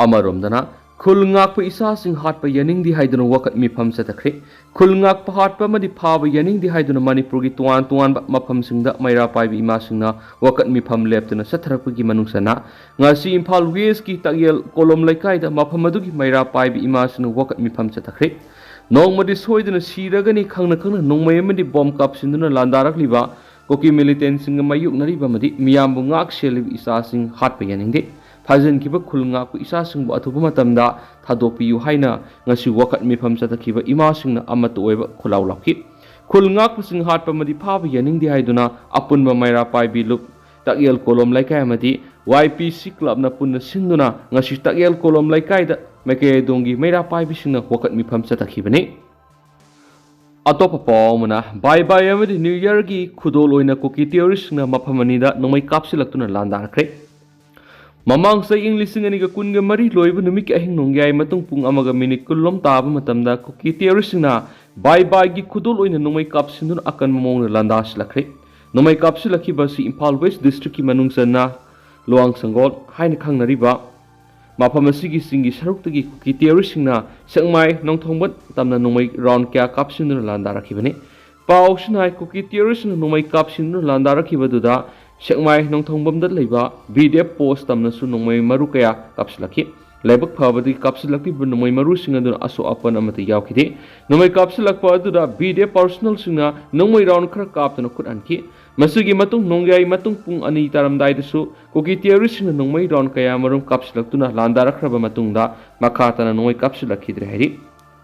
ꯑꯃꯔꯣꯝꯗꯅ, ꯈꯨꯜ ꯉꯥꯛꯄ ꯏꯆꯥꯁꯤꯡ ꯍꯥꯠꯄ ꯌꯥꯅꯤꯡꯗꯦ ꯍꯥꯏꯗꯨꯅ ꯋꯥꯀꯠ ꯃꯤꯐꯝ ꯆꯠꯊꯈ꯭ꯔꯦ꯫ ꯈꯨꯜ ꯉꯥꯛꯄ ꯍꯥꯠꯄ ꯑꯃꯗꯤ ꯐꯥꯕ ꯌꯥꯅꯤꯡꯗꯦ ꯍꯥꯏꯗꯨꯅ ꯃꯅꯤꯄꯨꯔꯒꯤ ꯇꯣꯉꯥꯟ ꯇꯣꯉꯥꯟꯕ ꯃꯐꯝꯁꯤꯡꯗ ꯃꯩꯔꯥ ꯄꯥꯏꯕꯤ ꯏꯃꯥꯁꯤꯡꯅ ꯋꯥꯀꯠ ꯃꯤꯐꯝ ꯂꯦꯞꯇꯨꯅ ꯆꯠꯊꯔꯛꯄꯒꯤ ꯃꯅꯨꯡ ꯆꯟꯅ ꯉꯁꯤ ꯏꯝꯐꯥꯜ ꯋꯦꯁꯀꯤ ꯇꯥꯛꯌꯦꯜ ꯀꯣꯂꯣꯝ ꯂꯩꯀꯥꯏꯗ ꯃꯐꯝ ꯑꯗꯨꯒꯤ ꯃꯩꯔꯥ ꯄꯥꯏꯕꯤ ꯏꯃꯥꯁꯤꯡꯅ ꯋꯥꯀꯠ ꯃꯤꯐꯝ ꯆꯠꯊꯈ꯭ꯔꯦ꯫ ꯅꯣꯡꯃꯗꯤ ꯁꯣꯏꯗꯅ ꯁꯤꯔꯒꯅꯤ ꯈꯪꯅ ꯈꯪꯅ ꯅꯣꯡꯃꯩ ꯑꯃꯗꯤ ꯕꯣꯝ ꯀꯥꯞꯁꯤꯟꯗꯨꯅ ꯂꯥꯟꯗꯥꯔꯛꯂꯤꯕ ꯀꯨꯀꯤ ꯃꯤꯂꯤꯇꯦꯟꯁꯤꯡꯒ ꯃꯥꯌꯣꯛꯅꯔꯤꯕ ꯑꯃꯗꯤ ꯃꯤꯌꯥꯝꯕꯨ ꯉꯥꯛ ꯁꯦꯜꯂꯤꯕ ꯏꯆꯥꯁꯤꯡ ꯍꯥꯠꯄ ꯌꯥꯅꯤꯡꯗꯦ꯫ ꯐꯥꯖꯤꯟꯈꯤꯕ ꯈꯨꯜ ꯉꯥꯛꯄ ꯏꯆꯥꯁꯤꯡꯕꯨ ꯑꯊꯨꯕ ꯃꯇꯝꯗ ꯊꯥꯗꯣꯛꯄꯤꯌꯨ ꯍꯥꯏꯅ ꯉꯁꯤ ꯋꯥꯀꯠ ꯃꯤꯐꯝ ꯆꯠꯊꯈꯤꯕ ꯏꯃꯥꯁꯤꯡꯅ ꯑꯃꯠꯇ ꯑꯣꯏꯕ ꯈꯨꯜꯂꯥꯎ ꯂꯥꯎꯈꯤ꯫ ꯈꯨꯜ ꯉꯥꯛꯄꯁꯤꯡ ꯍꯥꯠꯄ ꯑꯃꯗꯤ ꯐꯥꯕ ꯌꯥꯅꯤꯡꯗꯦ ꯍꯥꯏꯗꯨꯅ ꯑꯄꯨꯟꯕ ꯃꯩꯔꯥ ꯄꯥꯏꯕꯤ ꯂꯨꯞ ꯇꯥꯛꯌꯦꯜ ꯀꯣꯂꯣꯝ ꯂꯩꯀꯥꯏ ꯑꯃꯗꯤ ꯋꯥꯏ ꯄꯤ ꯁꯤ ꯀ꯭ꯂꯕꯅ ꯄꯨꯟꯅ ꯁꯤꯟꯗꯨꯅ ꯉꯁꯤ ꯇꯥꯛꯌꯦꯜ ꯀꯣꯂꯣꯝ ꯂꯩꯀꯥꯏꯗ ꯃꯥꯏꯀꯩ ꯑꯗꯣꯝꯒꯤ ꯃꯩꯔꯥ ꯄꯥꯏꯕꯤꯁꯤꯡꯅ ꯋꯥꯀꯠ ꯃꯤꯐꯝ ꯆꯠꯊꯈꯤꯕꯅꯤ꯫ ꯑꯇꯣꯞꯄ ꯄꯥꯎ ꯑꯃꯅ, ꯕꯥꯏ ꯕꯥꯏ ꯑꯃꯗꯤ ꯅ꯭ꯌꯨ ꯌꯔꯒꯤ ꯈꯨꯗꯣꯜ ꯑꯣꯏꯅ ꯀꯨꯀꯤ ꯇꯦꯔꯣꯔꯤꯁꯁꯤꯡꯅ ꯃꯐꯝ ꯑꯅꯤꯗ ꯅꯣꯡꯃꯩ ꯀꯥꯞꯁꯤꯜꯂꯛꯇꯨꯅ ꯂꯥꯟꯗꯥꯔꯛꯈ꯭ꯔꯦ꯫ ꯃꯃꯥꯡ ꯆꯍꯤ ꯏꯪ ꯂꯤꯁꯤꯡ ꯑꯅꯤꯒ ꯀꯨꯟꯒ ꯃꯔꯤ ꯂꯣꯏꯕ ꯅꯨꯃꯤꯠꯀꯤ ꯑꯍꯤꯡ ꯅꯣꯡꯌꯥꯏ ꯃꯇꯨꯡ ꯄꯨꯡ ꯑꯃꯒ ꯃꯤꯅꯤꯠ ꯀꯨꯟꯂꯣꯝ ꯇꯥꯕ ꯃꯇꯝꯗ ꯀꯨꯀꯤ ꯇꯦꯔꯣꯔꯤꯁꯁꯤꯡꯅ ꯕꯥꯏ ꯕꯥꯏꯒꯤ ꯈꯨꯗꯣꯜ ꯑꯣꯏꯅ ꯅꯣꯡꯃꯩ ꯀꯥꯞꯁꯤꯟꯗꯨꯅ ꯑꯀꯟꯕ ꯃꯑꯣꯡꯗ ꯂꯥꯟꯗꯥꯁꯤꯜꯂꯛꯈ꯭ꯔꯦ꯫ ꯅꯣꯡꯃꯩ ꯀꯥꯞꯁꯤꯜꯂꯛꯈꯤꯕ ꯑꯁꯤ ꯏꯝꯐꯥꯜ ꯋꯦꯁ ꯗꯤꯁꯇ꯭ꯔꯤꯛꯀꯤ ꯃꯅꯨꯡ ꯆꯟꯅ ꯂꯨꯋꯥꯡ ꯁꯪꯒꯣꯜ ꯍꯥꯏꯅ ꯈꯪꯅꯔꯤꯕ ꯃꯐꯝ ꯑꯁꯤꯒꯤ ꯆꯤꯡꯒꯤ ꯁꯔꯨꯛꯇꯒꯤ ꯀꯨꯀꯤ ꯇꯦꯔꯣꯔꯤꯁꯁꯤꯡꯅ ꯁꯦꯛꯃꯥꯏ ꯅꯣꯡꯊꯣꯡꯕ ꯇꯝꯅ ꯅꯣꯡꯃꯩ ꯔꯥꯎꯟ ꯀꯌꯥ ꯀꯥꯞꯁꯤꯟꯗꯨꯅ ꯂꯥꯟꯗꯥꯔꯛꯈꯤꯕꯅꯤ꯫ ꯄꯥꯎꯁꯤꯅ ꯍꯥꯏ, ꯀꯨꯀꯤ ꯇꯦꯔꯣꯔꯤꯁꯁꯤꯡꯅ ꯅꯣꯡꯃꯩ ꯀꯥꯞꯁꯤꯟꯗꯨꯅ ꯂꯥꯟꯗꯥꯔꯛꯈꯤꯕꯗꯨꯗ ꯁꯦꯛꯃꯥꯏ ꯅꯣꯡꯊꯣꯡꯕꯝꯗ ꯂꯩꯕ ꯕꯤ ꯗꯤ ꯑꯦꯐ ꯄꯣꯁ ꯇꯝꯅꯁꯨ ꯅꯣꯡꯃꯩ ꯃꯔꯨ ꯀꯌꯥ ꯀꯥꯞꯁꯤꯜꯂꯛꯈꯤ꯫ ꯂꯥꯏꯕꯛ ꯐꯕꯗꯒꯤ ꯀꯥꯞꯁꯤꯜꯂꯛꯂꯤꯕ ꯅꯣꯡꯃꯩ ꯃꯔꯨꯁꯤꯡ ꯑꯗꯨꯅ ꯑꯁꯣꯛ ꯑꯄꯟ ꯑꯃꯠꯇ ꯌꯥꯎꯈꯤꯗꯦ꯫ ꯅꯣꯡꯃꯩ ꯀꯥꯞꯁꯤꯜꯂꯛꯄ ꯑꯗꯨꯗ ꯕꯤ ꯗꯤ ꯑꯦꯐ ꯄꯥꯔꯁꯣꯅꯦꯜꯁꯤꯡꯅ ꯅꯣꯡꯃꯩ ꯔꯥꯎꯟ ꯈꯔ ꯀꯥꯞꯇꯨꯅ ꯈꯨꯠ ꯍꯟꯈꯤ꯫ ꯃꯁꯤꯒꯤ ꯃꯇꯨꯡ ꯅꯣꯡꯌꯥꯏ ꯃꯇꯨꯡ ꯄꯨꯡ ꯑꯅꯤ ꯇꯥꯔꯝꯗꯥꯏꯗꯁꯨ ꯀꯨꯀꯤ ꯇꯦꯔꯣꯔꯤꯁꯁꯤꯡꯅ ꯅꯣꯡꯃꯩ ꯔꯥꯎꯟ ꯀꯌꯥꯃꯔꯨꯝ ꯀꯥꯞꯁꯤꯜꯂꯛꯇꯨꯅ ꯂꯥꯟꯗꯥꯔꯛꯈ꯭ꯔꯕ ꯃꯇꯨꯡꯗ ꯃꯈꯥ ꯇꯥꯅ ꯅꯣꯡꯃꯩ ꯀꯥꯞꯁꯤꯜꯂꯛꯈꯤꯗ꯭ꯔꯦ ꯍꯥꯏꯔꯤ꯫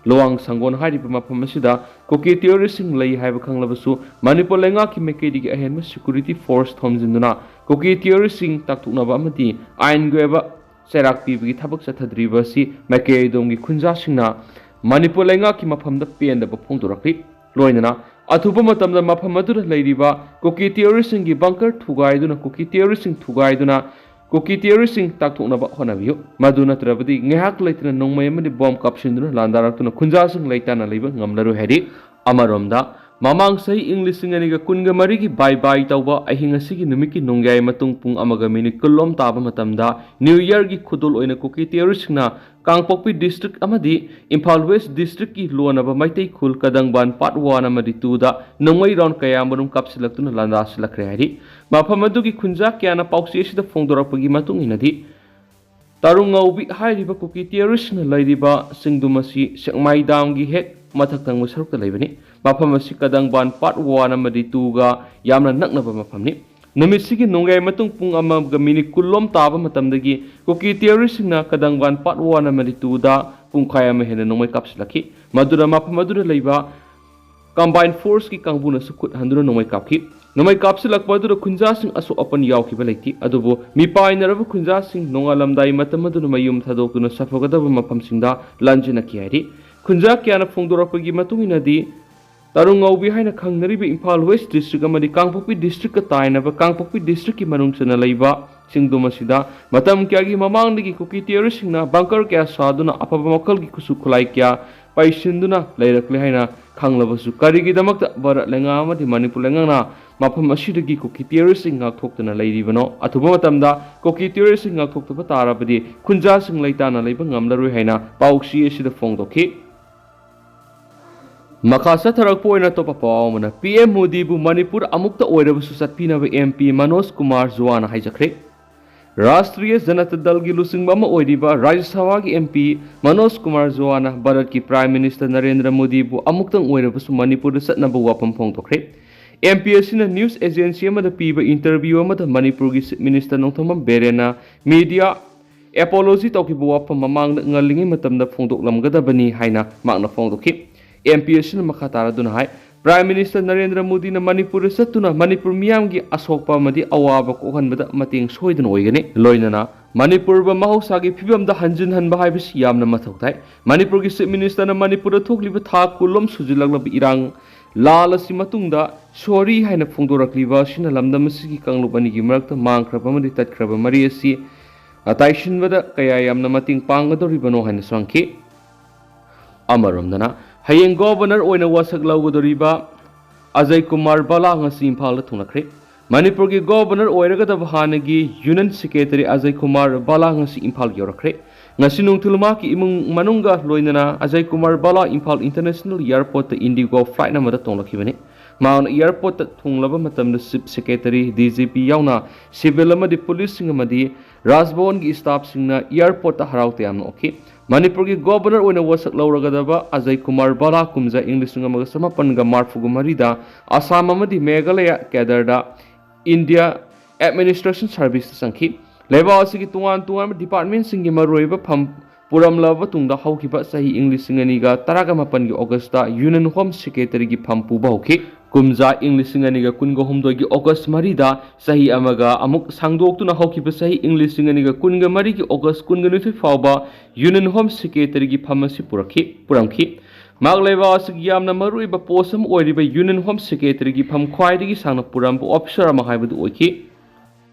ꯂꯨꯋꯥꯡ ꯁꯪꯒꯣꯟ ꯍꯥꯏꯔꯤꯕ ꯃꯐꯝ ꯑꯁꯤꯗ ꯀꯨꯀꯤ ꯇꯦꯔꯣꯔꯤꯁꯁꯤꯡ ꯂꯩ ꯍꯥꯏꯕ ꯈꯪꯂꯕꯁꯨ ꯃꯅꯤꯄꯨꯔ ꯂꯩꯉꯥꯛꯀꯤ ꯃꯥꯏꯀꯩꯗꯒꯤ ꯑꯍꯦꯟꯕ ꯁꯦꯀ꯭ꯌꯨꯔꯤꯇꯤ ꯐꯣꯔꯁ ꯊꯣꯝꯖꯤꯟꯗꯨꯅ ꯀꯨꯀꯤ ꯇꯦꯔꯣꯔꯤꯁꯁꯤꯡ ꯇꯥꯛꯊꯣꯛꯅꯕ ꯑꯃꯗꯤ ꯑꯥꯏꯟꯒꯤ ꯑꯣꯏꯕ ꯆꯩꯔꯥꯛ ꯄꯤꯕꯒꯤ ꯊꯕꯛ ꯆꯠꯊꯗ꯭ꯔꯤꯕ ꯑꯁꯤ ꯃꯥꯏꯀꯩ ꯑꯗꯣꯝꯒꯤ ꯈꯨꯟꯖꯥꯁꯤꯡꯅ ꯃꯅꯤꯄꯨꯔ ꯂꯩꯉꯥꯛꯀꯤ ꯃꯐꯝꯗ ꯄꯦꯟꯗꯕ ꯐꯣꯡꯗꯣꯔꯛꯂꯤ꯫ ꯂꯣꯏꯅꯅ ꯑꯊꯨꯕ ꯃꯇꯝꯗ ꯃꯐꯝ ꯑꯗꯨꯗ ꯂꯩꯔꯤꯕ ꯀꯨꯀꯤ ꯇꯦꯔꯣꯔꯤꯁꯁꯤꯡꯒꯤ ꯕꯪꯀꯔ ꯊꯨꯒꯥꯏꯗꯨꯅ ꯀꯨꯀꯤ ꯇꯦꯔꯣꯔꯤꯁꯁꯤꯡ ꯊꯨꯒꯥꯏꯗꯨꯅ ꯀꯨꯀꯤ ꯇꯦꯔꯣꯔꯤꯁꯁꯤꯡ ꯇꯥꯛꯊꯣꯛꯅꯕ ꯍꯣꯠꯅꯕꯤꯌꯨ꯫ ꯃꯗꯨ ꯅꯠꯇ꯭ꯔꯕꯗꯤ ꯉꯥꯏꯍꯥꯛ ꯂꯩꯇꯅ ꯅꯣꯡꯃꯩ ꯑꯃꯗꯤ ꯕꯣꯝ ꯀꯥꯞꯁꯤꯟꯗꯨꯅ ꯂꯥꯟꯗꯥꯔꯛꯇꯨꯅ ꯈꯨꯟꯖꯥꯁꯤꯡ ꯂꯩꯇꯥꯅ ꯂꯩꯕ ꯉꯝꯂꯔꯣꯏ ꯍꯥꯏꯔꯤ꯫ ꯑꯃꯔꯣꯝꯗ, ꯃꯃꯥꯡ ꯆꯍꯤ ꯏꯪ ꯂꯤꯁꯤꯡ ꯑꯅꯤꯒ ꯀꯨꯟꯒ ꯃꯔꯤꯒꯤ ꯕꯥꯏ ꯕꯥꯏ ꯇꯧꯕ ꯑꯍꯤꯡ ꯑꯁꯤꯒꯤ ꯅꯨꯃꯤꯠꯀꯤ ꯅꯣꯡꯌꯥꯏ ꯃꯇꯨꯡ ꯄꯨꯡ ꯑꯃꯒ ꯃꯤꯅꯤꯠ ꯀꯨꯟꯂꯣꯝ ꯇꯥꯕ ꯃꯇꯝꯗ ꯅ꯭ꯌꯨ ꯏꯌꯔꯒꯤ ꯈꯨꯗꯣꯜ ꯑꯣꯏꯅ ꯀꯨꯀꯤ ꯇꯦꯔꯣꯔꯤꯁꯁꯤꯡꯅ ꯀꯥꯡꯄꯣꯛꯄꯤ ꯗꯤꯁꯇ꯭ꯔꯤꯛ ꯑꯃꯗꯤ ꯏꯝꯐꯥꯜ ꯋꯦꯁ ꯗꯤꯁꯇ꯭ꯔꯤꯛꯀꯤ ꯂꯣꯟꯅꯕ ꯃꯩꯇꯩ ꯈꯨꯜ ꯀꯗꯪꯕꯥꯟ ꯄꯥꯔꯠ ꯋꯥꯟ ꯑꯃꯗꯤ ꯇꯨꯗ ꯅꯣꯡꯃꯩ ꯔꯥꯎꯟ ꯀꯌꯥꯃꯔꯨꯝ ꯀꯥꯞꯁꯤꯜꯂꯛꯇꯨꯅ ꯂꯥꯟꯗꯥꯁꯤꯜꯂꯛꯈ꯭ꯔꯦ ꯍꯥꯏꯔꯤ꯫ ꯃꯐꯝ ꯑꯗꯨꯒꯤ ꯈꯨꯟꯖꯥ ꯀꯌꯥꯅ ꯄꯥꯎꯆꯦ ꯑꯁꯤꯗ ꯐꯣꯡꯗꯣꯔꯛꯄꯒꯤ ꯃꯇꯨꯡ ꯏꯟꯅꯗꯤ, ꯇꯔꯨꯡꯉꯧꯕꯤ ꯍꯥꯏꯔꯤꯕ ꯀꯨꯀꯤ ꯇꯦꯔꯣꯔꯤꯁꯅ ꯂꯩꯔꯤꯕ ꯆꯤꯡꯗꯨꯝ ꯑꯁꯤ ꯁꯦꯛꯃꯥꯏ ꯗꯥꯝꯒꯤ ꯍꯦꯛ ꯃꯊꯛ ꯊꯪꯕ ꯁꯔꯨꯛꯇ ꯂꯩꯕꯅꯤ꯫ ꯃꯐꯝ ꯑꯁꯤ ꯀꯗꯪꯕꯥꯟ ꯄꯥꯔꯠ ꯋꯥꯟ ꯑꯃꯗꯤ ꯇꯨꯒ ꯌꯥꯝꯅ ꯅꯛꯅꯕ ꯃꯐꯝꯅꯤ꯫ ꯅꯨꯃꯤꯠꯁꯤꯒꯤ ꯅꯣꯡꯌꯥꯏ ꯃꯇꯨꯡ ꯄꯨꯡ ꯑꯃꯒ ꯃꯤꯅꯤꯠ ꯀꯨꯟꯂꯣꯝ ꯇꯥꯕ ꯃꯇꯝꯗꯒꯤ ꯀꯨꯀꯤ ꯇꯦꯔꯣꯔꯤꯁꯁꯤꯡꯅ ꯀꯗꯪꯕꯥꯟ ꯄꯥꯔꯠ ꯋꯥꯟ ꯑꯃꯗꯤ ꯇꯨꯗ ꯄꯨꯡꯈꯥꯏ ꯑꯃ ꯍꯦꯟꯅ ꯅꯣꯡꯃꯩ ꯀꯥꯞꯁꯤꯜꯂꯛꯈꯤ꯫ ꯃꯗꯨꯅ ꯃꯐꯝ ꯑꯗꯨꯗ ꯂꯩꯕ ꯀꯝꯕꯥꯏꯟ ꯐꯣꯔꯁꯀꯤ ꯀꯥꯡꯕꯨꯅꯁꯨ ꯈꯨꯠ ꯍꯟꯗꯨꯅ ꯅꯣꯡꯃꯩ ꯀꯥꯞꯈꯤ꯫ ꯅꯣꯡꯃꯩ ꯀꯥꯞꯁꯤꯜꯂꯛꯄ ꯑꯗꯨꯗ ꯈꯨꯟꯖꯥꯁꯤꯡ ꯑꯁꯣꯛ ꯑꯄꯟ ꯌꯥꯎꯈꯤꯕ ꯂꯩꯇꯦ, ꯑꯗꯨꯕꯨ ꯃꯤꯄꯥꯏꯅꯔꯕ ꯈꯨꯟꯖꯥꯁꯤꯡ ꯅꯣꯡꯉꯥꯜꯂꯝꯗꯥꯏ ꯃꯇꯝ ꯑꯗꯨꯅ ꯃꯌꯨꯝ ꯊꯥꯗꯣꯛꯇꯨꯅ ꯁꯥꯐꯒꯗꯕ ꯃꯐꯝꯁꯤꯡꯗ ꯂꯥꯟꯖꯤꯟꯅꯈꯤ ꯍꯥꯏꯔꯤ꯫ ꯈꯨꯟꯖꯥ ꯀꯌꯥꯅ ꯐꯣꯡꯗꯣꯔꯛꯄꯒꯤ ꯃꯇꯨꯡ ꯏꯟꯅꯗꯤ, ꯇꯔꯨꯡꯉꯧꯕꯤ ꯍꯥꯏꯅ ꯈꯪꯅꯔꯤꯕ ꯏꯝꯐꯥꯜ ꯋꯦꯁ ꯗꯤꯁꯇ꯭ꯔꯤꯛ ꯑꯃꯗꯤ ꯀꯥꯡꯄꯣꯛꯄꯤ ꯗꯤꯁꯇ꯭ꯔꯤꯛꯀ ꯇꯥꯏꯅꯕ ꯀꯥꯡꯄꯣꯛꯄꯤ ꯗꯤꯁꯇ꯭ꯔꯤꯛꯀꯤ ꯃꯅꯨꯡ ꯆꯟꯅ ꯂꯩꯕ ꯁꯤꯡꯗꯨꯝ ꯑꯁꯤꯗ ꯃꯇꯝ ꯀꯌꯥꯒꯤ ꯃꯃꯥꯡꯗꯒꯤ ꯀꯨꯀꯤ ꯇꯦꯔꯣꯔꯤꯁꯁꯤꯡꯅ ꯕꯪꯀꯔ ꯀꯌꯥ ꯁꯥꯗꯨꯅ ꯑꯐꯕ ꯃꯈꯜꯒꯤ ꯈꯨꯠꯁꯨ ꯈꯨꯠꯂꯥꯏ ꯀꯌꯥ ꯄꯩꯁꯤꯟꯗꯨꯅ ꯂꯩꯔꯛꯂꯦ ꯍꯥꯏꯅ ꯈꯪꯂꯕꯁꯨ, ꯀꯔꯤꯒꯤꯗꯃꯛꯇ ꯚꯥꯔꯠ ꯂꯩꯉꯥꯛ ꯑꯃꯗꯤ ꯃꯅꯤꯄꯨꯔ ꯂꯩꯉꯥꯛꯅ ꯃꯐꯝ ꯑꯁꯤꯗꯒꯤ ꯀꯨꯀꯤ ꯇꯦꯔꯣꯔꯤꯁꯁꯤꯡ ꯉꯥꯛꯊꯣꯛꯇꯨꯅ ꯂꯩꯔꯤꯕꯅꯣ? ꯑꯊꯨꯕ ꯃꯇꯝꯗ ꯀꯨꯀꯤ ꯇꯦꯔꯣꯔꯤꯁꯁꯤꯡ ꯉꯥꯛꯊꯣꯛꯇꯕ ꯇꯥꯔꯕꯗꯤ ꯈꯨꯟꯖꯥꯁꯤꯡ ꯂꯩꯇꯥꯅ ꯂꯩꯕ ꯉꯝꯂꯔꯣꯏ ꯍꯥꯏꯅ ꯄꯥꯎꯆꯦ ꯑꯁꯤꯗ ꯐꯣꯡꯗꯣꯛꯈꯤ꯫ ꯃꯈꯥ ꯆꯠꯊꯔꯛꯄ ꯑꯣꯏꯅ ꯑꯇꯣꯞꯄ ꯄꯥꯎ ꯑꯃꯅ, ꯄꯤ ꯑꯦꯝ ꯃꯣꯗꯤꯕꯨ ꯃꯅꯤꯄꯨꯔ ꯑꯃꯨꯛꯇ ꯑꯣꯏꯔꯕꯁꯨ ꯆꯠꯄꯤꯅꯕ ꯑꯦꯝ ꯄꯤ ꯃꯅꯣꯖ ꯀꯨꯃꯥꯔ ꯖ꯭ꯋꯥꯅ ꯍꯥꯏꯖꯈ꯭ꯔꯦ꯫ ꯔꯥꯁꯇ꯭ꯔꯤꯌ ꯖꯅꯇꯥ ꯗꯜꯒꯤ ꯂꯨꯆꯤꯡꯕ ꯑꯃ ꯑꯣꯏꯔꯤꯕ ꯔꯥꯖ꯭ꯌ ꯁꯚꯥꯒꯤ ꯑꯦꯝ ꯄꯤ ꯃꯅꯣꯖ ꯀꯨꯃꯥꯔ ꯖ꯭ꯋꯥꯅ ꯚꯥꯔꯠꯀꯤ ꯄ꯭ꯔꯥꯏꯝ ꯃꯤꯅꯤꯁꯇꯔ ꯅꯔꯦꯟꯗ꯭ꯔ ꯃꯣꯗꯤꯕꯨ ꯑꯃꯨꯛꯇꯪ ꯑꯣꯏꯔꯕꯁꯨ ꯃꯅꯤꯄꯨꯔꯗ ꯆꯠꯅꯕ ꯋꯥꯐꯝ ꯐꯣꯡꯗꯣꯛꯈ꯭ꯔꯦ꯫ ꯑꯦꯝ ꯄꯤ ꯑꯁꯤꯅ ꯅ꯭ꯌꯨꯁ ꯑꯦꯖꯦꯟꯁꯤ ꯑꯃꯗ ꯄꯤꯕ ꯏꯟꯇꯔꯚ꯭ꯌꯨ ꯑꯃꯗ ꯃꯅꯤꯄꯨꯔꯒꯤ chief minister Nongthombam ꯕꯤꯔꯦꯟꯅ media apology ꯇꯧꯈꯤꯕ ꯋꯥꯐꯝ ꯃꯃꯥꯡꯗ ꯉꯜꯂꯤꯉꯩ ꯃꯇꯝꯗ ꯐꯣꯡꯗꯣꯛꯂꯝꯒꯗꯕꯅꯤ ꯍꯥꯏꯅ ꯃꯍꯥꯛꯅ ꯐꯣꯡꯗꯣꯛꯈꯤ꯫ ꯑꯦꯝ ꯄꯤ ꯑꯁꯤꯅ ꯃꯈꯥ ꯇꯥꯔꯗꯨꯅ ꯍꯥꯏ, ꯄ꯭ꯔꯥꯏꯝ ꯃꯤꯅꯤꯁꯇꯔ ꯅꯔꯦꯟꯗ꯭ꯔ ꯃꯣꯗꯤꯅ ꯃꯅꯤꯄꯨꯔꯗ ꯆꯠꯇꯨꯅ ꯃꯅꯤꯄꯨꯔ ꯃꯤꯌꯥꯝꯒꯤ ꯑꯁꯣꯛꯄ ꯑꯃꯗꯤ ꯑꯋꯥꯕ ꯀꯣꯛꯍꯟꯕꯗ ꯃꯇꯦꯡ ꯁꯣꯏꯗꯅ ꯑꯣꯏꯒꯅꯤ꯫ ꯂꯣꯏꯅꯅ ꯃꯅꯤꯄꯨꯔꯕꯨ ꯃꯍꯧꯁꯥꯒꯤ ꯐꯤꯕꯝꯗ ꯍꯟꯖꯤꯟꯍꯟꯕ ꯍꯥꯏꯕꯁꯤ ꯌꯥꯝꯅ ꯃꯊꯧ ꯇꯥꯏ꯫ ꯃꯅꯤꯄꯨꯔꯒꯤ ꯆꯤꯐ ꯃꯤꯅꯤꯁꯇꯔꯅ ꯃꯅꯤꯄꯨꯔꯗ ꯊꯣꯛꯂꯤꯕ ꯊꯥ ꯀꯨꯟꯂꯣꯝ ꯁꯨꯖꯤꯜꯂꯛꯂꯕ ꯏꯔꯥꯡ ꯂꯥꯜ ꯑꯁꯤ ꯃꯇꯨꯡꯗ ꯁꯣꯔꯤ ꯍꯥꯏꯅ ꯐꯣꯡꯗꯣꯔꯛꯂꯤꯕ ꯑꯁꯤꯅ ꯂꯝꯗꯝ ꯑꯁꯤꯒꯤ ꯀꯥꯡꯂꯨꯞ ꯑꯅꯤꯒꯤ ꯃꯔꯛꯇ ꯃꯥꯡꯈ꯭ꯔꯕ ꯑꯃꯗꯤ ꯇꯠꯈ꯭ꯔꯕ ꯃꯔꯤ ꯑꯁꯤ ꯇꯥꯏꯁꯤꯟꯕꯗ ꯀꯌꯥ ꯌꯥꯝꯅ ꯃꯇꯦꯡ ꯄꯥꯡꯒꯗꯧꯔꯤꯕꯅꯣ ꯍꯥꯏꯅꯁꯨ ꯍꯪꯈꯤ꯫ ꯑꯃꯔꯣꯝꯗꯅ, ꯍꯌꯦꯡ ꯒꯣꯚꯔꯅꯔ ꯑꯣꯏꯅ ꯋꯥꯁꯛ ꯂꯧꯒꯗꯧꯔꯤꯕ ꯑꯖꯌ ꯀꯨꯃꯥꯔ ꯕꯂꯥ ꯉꯁꯤ ꯏꯝꯐꯥꯜꯗ ꯊꯨꯡꯂꯈ꯭ꯔꯦ꯫ ꯃꯅꯤꯄꯨꯔꯒꯤ ꯒꯣꯚꯔꯅꯔ ꯑꯣꯏꯔꯒꯗꯕ ꯍꯥꯟꯅꯒꯤ ꯌꯨꯅꯤꯌꯟ ꯁꯦꯀ꯭ꯔꯦꯇꯔꯤ ꯑꯖꯌ ꯀꯨꯃꯥꯔ ꯕꯂꯥ ꯉꯁꯤ ꯏꯝꯐꯥꯜ ꯌꯧꯔꯛꯈ꯭ꯔꯦ꯫ ꯉꯁꯤ ꯅꯨꯡꯊꯤꯜ ꯃꯍꯥꯛꯀꯤ ꯏꯃꯨꯡ ꯃꯅꯨꯡꯒ ꯂꯣꯏꯅꯅ ꯑꯖꯌ ꯀꯨꯃꯥꯔ ꯕꯂꯥ ꯏꯝꯐꯥꯜ ꯏꯟꯇꯔꯅꯦꯁꯅꯦꯜ ꯑꯦꯌꯔꯄꯣꯔꯠꯇ ꯏꯟꯗꯤꯒꯣ ꯐ꯭ꯂꯥꯏꯠ ꯑꯃꯗ ꯇꯣꯡꯂꯛꯈꯤꯕꯅꯤ꯫ ꯃꯍꯥꯛꯅ ꯑꯦꯌꯔꯄꯣꯔꯠꯇ ꯊꯨꯡꯂꯕ ꯃꯇꯝꯗ ꯆꯤꯐ ꯁꯦꯀ꯭ꯔꯦꯇꯔꯤ, ꯗꯤ ꯖꯤ ꯄꯤ ꯌꯥꯎꯅ ꯁꯤꯚꯤꯜ ꯑꯃꯗꯤ ꯄꯨꯂꯤꯁꯁꯤꯡ ꯑꯃꯗꯤ ꯔꯥꯖꯚꯋꯟꯒꯤ ꯁ꯭ꯇꯥꯐꯁꯤꯡꯅ ꯑꯦꯌꯔꯄꯣꯔꯠꯇ ꯍꯔꯥꯎ ꯇꯌꯥꯝꯅ ꯑꯣꯛꯈꯤ꯫ ꯃꯅꯤꯄꯨꯔꯒꯤ ꯒꯣꯚꯔꯅꯔ ꯑꯣꯏꯅ ꯋꯥꯁꯛ ꯂꯧꯔꯒꯗꯕ ꯑꯖꯌ ꯀꯨꯃꯥꯔ ꯕꯂꯥ ꯀꯨꯝꯖꯥ ꯏꯪ ꯂꯤꯁꯤꯡ ꯑꯃꯒ ꯆꯃꯥꯄꯟꯒ ꯃꯔꯤꯐꯨꯒ ꯃꯔꯤꯗ ꯑꯁꯥꯝ ꯑꯃꯗꯤ ꯃꯦꯘꯥꯂꯌꯥ ꯀꯦꯗꯔꯗ ꯏꯟꯗꯤꯌꯥ ꯑꯦꯗꯃꯤꯅꯤꯁꯇ꯭ꯔꯦꯁꯟ ꯁꯔꯚꯤꯁꯇ ꯆꯪꯈꯤ꯫ ꯂꯩꯕꯥꯛ ꯑꯁꯤꯒꯤ ꯇꯣꯉꯥꯟ ꯇꯣꯉꯥꯟꯕ ꯗꯤꯄꯥꯔꯠꯃꯦꯟꯁꯤꯡꯒꯤ ꯃꯔꯨꯑꯣꯏꯕ ꯐꯝ ꯄꯨꯔꯝꯂꯕ ꯃꯇꯨꯡꯗ ꯍꯧꯈꯤꯕ ꯆꯍꯤ ꯏꯪ ꯂꯤꯁꯤꯡ ꯑꯅꯤꯒ ꯇꯔꯥꯒ ꯃꯥꯄꯟꯒꯤ ꯑꯣꯒꯁꯇ ꯌꯨꯅꯤꯌꯟ ꯍꯣꯝ ꯁꯦꯀ꯭ꯔꯦꯇꯔꯤꯒꯤ ꯐꯝ ꯄꯨꯕ ꯍꯧꯈꯤ꯫ ꯀꯨꯝꯖꯥ ꯏꯪ ꯂꯤꯁꯤꯡ ꯑꯅꯤꯒ ꯀꯨꯟꯒ ꯍꯨꯝꯗꯣꯏꯒꯤ ꯑꯣꯒꯁ ꯃꯔꯤꯗ ꯆꯍꯤ ꯑꯃꯒ ꯑꯃꯨꯛ ꯁꯥꯡꯗꯣꯛꯇꯨꯅ ꯍꯧꯈꯤꯕ ꯆꯍꯤ ꯏꯪ ꯂꯤꯁꯤꯡ ꯑꯅꯤꯒ ꯀꯨꯟꯒ ꯃꯔꯤꯒꯤ ꯑꯣꯒꯁ ꯀꯨꯟꯒ ꯅꯤꯊꯣꯏ ꯐꯥꯎꯕ ꯌꯨꯅꯤꯌꯟ ꯍꯣꯝ ꯁꯦꯀ꯭ꯔꯦꯇꯔꯤꯒꯤ ꯐꯝ ꯑꯁꯤ ꯄꯨꯔꯛꯈꯤ, ꯄꯨꯔꯝꯈꯤ꯫ ꯃꯍꯥꯛ ꯂꯩꯕꯥꯛ ꯑꯁꯤꯒꯤ ꯌꯥꯝꯅ ꯃꯔꯨꯑꯣꯏꯕ ꯄꯣꯁ ꯑꯃ ꯑꯣꯏꯔꯤꯕ ꯌꯨꯅꯤꯌꯟ ꯍꯣꯝ ꯁꯦꯀ꯭ꯔꯦꯇꯔꯤꯒꯤ ꯐꯝ ꯈ꯭ꯋꯥꯏꯗꯒꯤ ꯁꯥꯡꯅ ꯄꯨꯔꯝꯕ ꯑꯣꯐꯤꯁꯥꯔ ꯑꯃ ꯍꯥꯏꯕꯗꯨ ꯑꯣꯏꯈꯤ꯫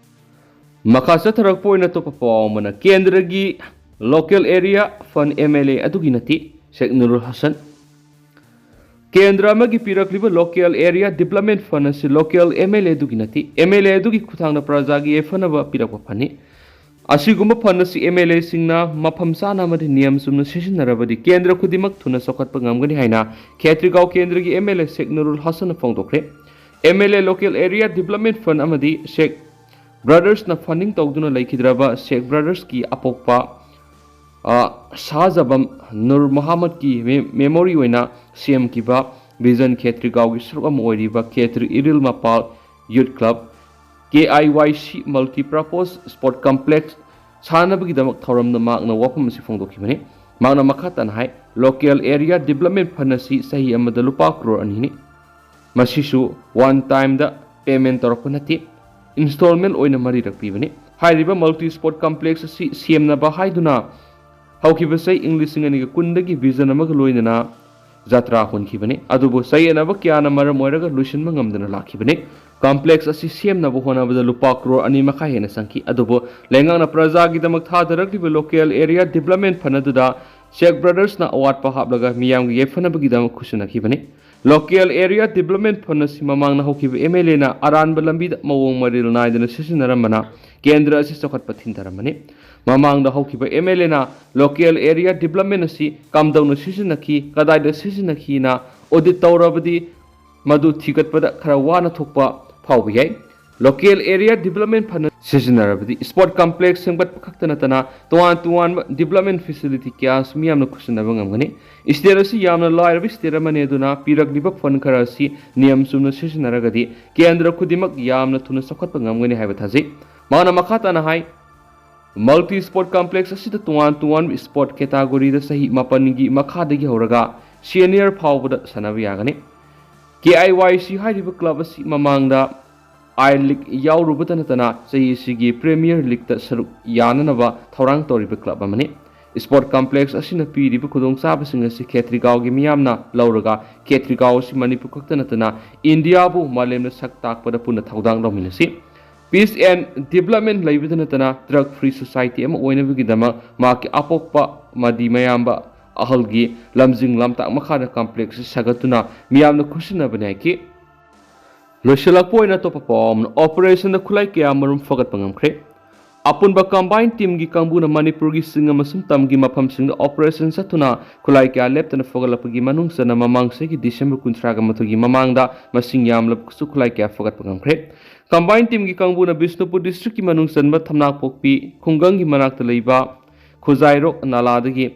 ꯃꯈꯥ ꯆꯠꯊꯔꯛꯄ ꯑꯣꯏꯅ ꯑꯇꯣꯞꯄ ꯄꯥꯎ ꯑꯃꯅ, ꯀꯦꯟꯗ꯭ꯔꯒꯤ local area fund M L A ꯑꯗꯨꯒꯤ ꯅꯠꯇꯦ, ꯁꯦꯛ ꯅꯨꯔꯨꯜ ꯍꯁꯟ꯫ ꯀꯦꯟꯗ꯭ꯔ ꯑꯃꯒꯤ ꯄꯤꯔꯛꯂꯤꯕ ꯂꯣꯀꯦꯜ ꯑꯦꯔꯤꯌꯥ ꯗꯤꯕꯂꯞꯃꯦꯟ ꯐꯟ ꯑꯁꯤ ꯂꯣꯀꯦꯜ ꯑꯦꯝ ꯑꯦꯜ ꯑꯦ ꯑꯗꯨꯒꯤ ꯅꯠꯇꯦ, ꯑꯦꯝ ꯑꯦꯜ ꯑꯦ ꯑꯗꯨꯒꯤ ꯈꯨꯠꯊꯥꯡꯗ ꯄ꯭ꯔꯖꯥꯒꯤ ꯌꯥꯏꯐꯅꯕ ꯄꯤꯔꯛꯄ ꯐꯟꯅꯤ꯫ ꯑꯁꯤꯒꯨꯝꯕ ꯐꯟ ꯑꯁꯤ ꯑꯦꯝ ꯑꯦꯜ ꯑꯦꯁꯤꯡꯅ ꯃꯐꯝ ꯆꯥꯅ ꯑꯃꯗꯤ ꯅꯤꯌꯝ ꯆꯨꯝꯅ ꯁꯤꯖꯤꯟꯅꯔꯕꯗꯤ ꯀꯦꯟꯗ꯭ꯔ ꯈꯨꯗꯤꯡꯃꯛ ꯊꯨꯅ ꯆꯥꯎꯈꯠꯄ ꯉꯝꯒꯅꯤ ꯍꯥꯏꯅ ꯈꯦꯇ꯭ꯔꯤꯒꯥꯎ ꯀꯦꯟꯗ꯭ꯔꯒꯤ M L A Sheikh Nurul ꯍꯁꯟꯅ ꯐꯣꯡꯗꯣꯛꯈ꯭ꯔꯦ꯫ M L A local area development fund ꯑꯃꯗꯤ ꯁꯦꯛ ꯕ꯭ꯔꯗꯔꯁꯅ ꯐꯟꯗꯤꯡ ꯇꯧꯗꯨꯅ ꯂꯩꯈꯤꯗ꯭ꯔꯕ ꯁꯦꯛ ꯕ꯭ꯔꯗꯔꯁꯀꯤ ꯑꯄꯣꯛꯄ, ꯑ, ꯁꯥꯍꯖꯕꯝ ꯅꯨꯔ ꯃꯨꯍꯝꯃꯗꯀꯤ ꯃꯦ-, ꯃꯦꯃꯣꯔꯤ ꯑꯣꯏꯅ ꯁꯦꯝꯈꯤꯕ ꯚꯤꯖꯟ ꯈꯦꯇ꯭ꯔꯤꯒꯥꯎꯒꯤ ꯁꯔꯨꯛ ꯑꯃ ꯑꯣꯏꯔꯤꯕ ꯈꯦꯇ꯭ꯔꯤ ꯏꯔꯤꯜ ꯃꯄꯥꯜ ꯌꯨꯠ ꯀ꯭ꯂꯕ, ꯀꯦ ꯑꯥꯏ ꯋꯥꯏ ꯁꯤ ꯃꯜꯇꯤꯄꯔꯄꯣꯁ ꯁ꯭ꯄꯣꯔꯠ ꯀꯝꯄ꯭ꯂꯦꯛꯁ ꯁꯥꯟꯅꯕꯒꯤꯗꯃꯛ ꯊꯧꯔꯝꯗ ꯃꯍꯥꯛꯅ ꯋꯥꯐꯝ ꯑꯁꯤ ꯐꯣꯡꯗꯣꯛꯈꯤꯕꯅꯤ꯫ ꯃꯍꯥꯛꯅ ꯃꯈꯥ ꯇꯥꯅ ꯍꯥꯏ, ꯂꯣꯀꯦꯜ ꯑꯦꯔꯤꯌꯥ ꯗꯤꯕꯂꯞꯃꯦꯟ ꯐꯟ ꯑꯁꯤ ꯆꯍꯤ ꯑꯃꯗ ꯂꯨꯄꯥ ꯀ꯭ꯔꯣꯔ ꯑꯅꯤꯅꯤ꯫ ꯃꯁꯤꯁꯨ ꯋꯥꯟ ꯇꯥꯏꯝꯗ ꯄꯦꯃꯦꯟ ꯇꯧꯔꯛꯄ ꯅꯠꯇꯦ, ꯏꯟꯁꯇꯣꯜꯃꯦꯟ ꯑꯣꯏꯅ ꯃꯔꯤꯔꯛ ꯄꯤꯕꯅꯤ꯫ ꯍꯥꯏꯔꯤꯕ ꯃꯜꯇꯤ ꯁ꯭ꯄꯣꯔꯠ ꯀꯝꯄ꯭ꯂꯦꯛꯁ ꯑꯁꯤ ꯁꯦꯝꯅꯕ ꯍꯥꯏꯗꯨꯅ ꯍꯧꯈꯤꯕ ꯆꯍꯤ ꯏꯪ ꯂꯤꯁꯤꯡ ꯑꯅꯤꯒ ꯀꯨꯟꯗꯒꯤ ꯚꯤꯖꯟ ꯑꯃꯒ ꯂꯣꯏꯅꯅ ꯖꯇ꯭ꯔꯥ ꯍꯣꯟꯈꯤꯕꯅꯤ꯫ ꯑꯗꯨꯕꯨ ꯆꯌꯦꯠꯅꯕ ꯀꯌꯥꯅ ꯃꯔꯝ ꯑꯣꯏꯔꯒ ꯂꯣꯏꯁꯤꯟꯕ ꯉꯝꯗꯅ ꯂꯥꯛꯈꯤꯕꯅꯤ꯫ ꯀꯝꯄ꯭ꯂꯦꯛꯁ ꯑꯁꯤ ꯁꯦꯝꯅꯕ ꯍꯣꯠꯅꯕꯗ ꯂꯨꯄꯥ ꯀ꯭ꯔꯣꯔ ꯑꯅꯤ ꯃꯈꯥꯏ ꯍꯦꯟꯅ ꯆꯪꯈꯤ꯫ ꯑꯗꯨꯕꯨ ꯂꯩꯉꯥꯛꯅ ꯄ꯭ꯔꯖꯥꯒꯤꯗꯃꯛ ꯊꯥꯗꯔꯛꯂꯤꯕ ꯂꯣꯀꯦꯜ ꯑꯦꯔꯤꯌꯥ ꯗꯤꯕꯂꯞꯃꯦꯟ ꯐꯟ ꯑꯗꯨꯗ ꯆꯦꯛ ꯕ꯭ꯔꯗꯔꯁꯅ ꯑꯋꯥꯠꯄ ꯍꯥꯞꯂꯒ ꯃꯤꯌꯥꯝꯒꯤ ꯌꯥꯏꯐꯅꯕꯒꯤꯗꯃꯛ ꯈꯨꯠꯁꯤꯟꯅꯈꯤꯕꯅꯤ꯫ ꯂꯣꯀꯦꯜ ꯑꯦꯔꯤꯌꯥ ꯗꯤꯕꯂꯞꯃꯦꯟ ꯐꯟ ꯑꯁꯤ ꯃꯃꯥꯡꯗ ꯍꯧꯈꯤꯕ ꯑꯦꯝ ꯑꯦꯜ ꯑꯦꯅ ꯑꯔꯥꯟꯕ ꯂꯝꯕꯤꯗ ꯃꯑꯣꯡ ꯃꯔꯤꯜ ꯅꯥꯏꯗꯅ ꯁꯤꯖꯤꯟꯅꯔꯝꯕꯅ ꯀꯦꯟꯗ꯭ꯔ ꯑꯁꯤ ꯆꯥꯎꯈꯠꯄ ꯊꯤꯡꯊꯔꯝꯕꯅꯤ꯫ ꯃꯃꯥꯡꯗ ꯍꯧꯈꯤꯕ ꯑꯦꯝ ꯑꯦꯜ ꯑꯦꯅ ꯂꯣꯀꯦꯜ ꯑꯦꯔꯤꯌꯥ ꯗꯤꯕꯂꯞꯃꯦꯟ ꯑꯁꯤ ꯀꯝꯗꯧꯅ ꯁꯤꯖꯤꯟꯅꯈꯤ, ꯀꯗꯥꯏꯗ ꯁꯤꯖꯤꯟꯅꯈꯤꯅ ꯑꯣꯗꯤꯠ ꯇꯧꯔꯕꯗꯤ ꯃꯗꯨ ꯊꯤꯒꯠꯄꯗ ꯈꯔ ꯋꯥꯅ ꯊꯣꯛꯄ ꯐꯥꯎꯕ ꯌꯥꯏ꯫ ꯂꯣꯀꯦꯜ ꯑꯦꯔꯤꯌꯥ ꯗꯤꯕꯂꯞꯃꯦꯟ ꯐꯟ ꯁꯤꯖꯤꯟꯅꯔꯕꯗꯤ ꯁ꯭ꯄꯣꯔꯠ ꯀꯝꯄ꯭ꯂꯦꯛꯁ ꯁꯦꯝꯒꯠꯄ ꯈꯛꯇ ꯅꯠꯇꯅ ꯇꯣꯉꯥꯟ ꯇꯣꯉꯥꯟꯕ ꯗꯤꯕꯂꯞꯃꯦꯟ ꯐꯦꯁꯤꯂꯤꯇꯤ ꯀꯌꯥꯁꯨ ꯃꯤꯌꯥꯝꯅ ꯈꯨꯠꯁꯤꯟꯅꯕ ꯉꯝꯒꯅꯤ꯫ ꯁ꯭ꯇꯦꯠ ꯑꯁꯤ ꯌꯥꯝꯅ ꯂꯥꯏꯔꯕ ꯁ꯭ꯇꯦꯠ ꯑꯃꯅꯤ, ꯑꯗꯨꯅ ꯄꯤꯔꯛꯂꯤꯕ ꯐꯟ ꯈꯔ ꯑꯁꯤ ꯅꯤꯌꯝ ꯆꯨꯝꯅ ꯁꯤꯖꯤꯟꯅꯔꯒꯗꯤ ꯀꯦꯟꯗ꯭ꯔ ꯈꯨꯗꯤꯡꯃꯛ ꯌꯥꯝꯅ ꯊꯨꯅ ꯆꯥꯎꯈꯠꯄ ꯉꯝꯒꯅꯤ ꯍꯥꯏꯕ ꯊꯥꯖꯩ꯫ ꯃꯍꯥꯛꯅ ꯃꯈꯥ ꯇꯥꯅ ꯍꯥꯏ, ꯃꯜꯇꯤ ꯁ꯭ꯄꯣꯔꯠ ꯀꯝꯄ꯭ꯂꯦꯛꯁ ꯑꯁꯤꯗ ꯇꯣꯉꯥꯟ ꯇꯣꯉꯥꯟꯕ ꯁ꯭ꯄꯣꯔꯠ ꯀꯦꯇꯥꯒꯣꯔꯤꯗ ꯆꯍꯤ ꯃꯥꯄꯟꯒꯤ ꯃꯈꯥꯗꯒꯤ ꯍꯧꯔꯒ ꯁꯦꯅꯤꯌꯔ ꯐꯥꯎꯕꯗ ꯁꯥꯟꯅꯕ ꯌꯥꯒꯅꯤ꯫ ꯀꯦ ꯑꯥꯏ ꯋꯥꯏ ꯁꯤ ꯍꯥꯏꯔꯤꯕ ꯀ꯭ꯂꯕ ꯑꯁꯤ ꯃꯃꯥꯡꯗ ꯑꯥꯏ ꯂꯤꯒ ꯌꯥꯎꯔꯨꯕꯇ ꯅꯠꯇꯅ ꯆꯍꯤ ꯑꯁꯤꯒꯤ ꯄ꯭ꯔꯤꯃꯤꯌꯔ ꯂꯤꯒꯇ ꯁꯔꯨꯛ ꯌꯥꯅꯅꯕ ꯊꯧꯔꯥꯡ ꯇꯧꯔꯤꯕ ꯀ꯭ꯂꯕ ꯑꯃꯅꯤ꯫ ꯁ꯭ꯄꯣꯔꯠ ꯀꯝꯄ꯭ꯂꯦꯛꯁ ꯑꯁꯤꯅ ꯄꯤꯔꯤꯕ ꯈꯨꯗꯣꯡꯆꯥꯕꯁꯤꯡ ꯑꯁꯤ ꯈꯦꯇ꯭ꯔꯤꯒꯥꯎꯒꯤ ꯃꯤꯌꯥꯝꯅ ꯂꯧꯔꯒ ꯈꯦꯇ꯭ꯔꯤꯒꯥꯎ ꯑꯁꯤ ꯃꯅꯤꯄꯨꯔ ꯈꯛꯇ ꯅꯠꯇꯅ ꯏꯟꯗꯤꯌꯥꯕꯨ ꯃꯥꯂꯦꯝꯗ ꯁꯛ ꯇꯥꯛꯄꯗ ꯄꯨꯟꯅ ꯊꯧꯗꯥꯡ ꯂꯧꯃꯤꯟꯅꯁꯤ꯫ ꯄꯤꯁ ꯑꯦꯟ ꯗꯤꯕꯂꯞꯃꯦꯟ ꯂꯩꯕꯗ ꯅꯠꯇꯅ ꯗ꯭ꯔꯒ ꯐ꯭ꯔꯤ ꯁꯣꯁꯥꯏꯇꯤ ꯑꯃ ꯑꯣꯏꯅꯕꯒꯤꯗꯃꯛ ꯃꯍꯥꯛꯀꯤ ꯑꯄꯣꯛꯄ ꯃꯗꯤ ꯃꯌꯥꯝꯕ ꯑꯍꯜꯒꯤ ꯂꯝꯖꯤꯡ ꯂꯝꯇꯥꯛ ꯃꯈꯥꯗ ꯀꯝꯄ꯭ꯂꯦꯛꯁ ꯑꯁꯤ ꯁꯥꯒꯠꯇꯨꯅ ꯃꯤꯌꯥꯝꯅ ꯈꯨꯠꯁꯤꯟꯅꯕꯅꯤ ꯍꯥꯏꯈꯤ꯫ ꯂꯣꯏꯁꯤꯜꯂꯛꯄ ꯑꯣꯏꯅ ꯑꯇꯣꯞꯄ ꯄꯥꯎ ꯑꯃꯅ, ꯑꯣꯄꯔꯦꯁꯟꯗ ꯈꯨꯠꯂꯥꯏ ꯀꯌꯥ ꯃꯔꯨꯝ ꯐꯒꯠꯄ ꯉꯝꯈ꯭ꯔꯦ꯫ ꯑꯄꯨꯟꯕ ꯀꯝꯕꯥꯏꯟ ꯇꯤꯝꯒꯤ ꯀꯥꯡꯕꯨꯅ ꯃꯅꯤꯄꯨꯔꯒꯤ ꯆꯤꯡ ꯑꯃꯁꯨꯡ ꯇꯝꯒꯤ ꯃꯐꯝꯁꯤꯡꯗ ꯑꯣꯄꯔꯦꯁꯟ ꯆꯠꯊꯨꯅ ꯈꯨꯠꯂꯥꯏ ꯀꯌꯥ ꯂꯦꯞꯇꯅ ꯐꯒꯠꯂꯛꯄꯒꯤ ꯃꯅꯨꯡ ꯆꯟꯅ ꯃꯃꯥꯡ ꯆꯍꯤꯒꯤ ꯗꯤꯁꯦꯝꯕꯔ ꯀꯨꯟꯊ꯭ꯔꯥꯒ ꯃꯥꯊꯣꯏꯒꯤ ꯃꯃꯥꯡꯗ ꯃꯁꯤꯡ ꯌꯥꯝꯂꯕꯁꯨ ꯈꯨꯠꯂꯥꯏ ꯀꯌꯥ ꯐꯒꯠꯄ ꯉꯝꯈ꯭ꯔꯦ꯫ ꯀꯝꯕꯥꯏꯟ ꯇꯤꯝꯒꯤ ꯀꯥꯡꯕꯨꯅ ꯕꯤꯁꯅꯨꯄꯨꯔ ꯗꯤꯁꯇ꯭ꯔꯤꯛꯀꯤ ꯃꯅꯨꯡ ꯆꯟꯕ ꯊꯝꯅꯥꯄꯣꯛꯄꯤ ꯈꯨꯡꯒꯪꯒꯤ ꯃꯅꯥꯛꯇ ꯂꯩꯕ ꯈꯨꯖꯥꯏꯔꯣꯛ ꯅꯥꯂꯥꯗꯒꯤ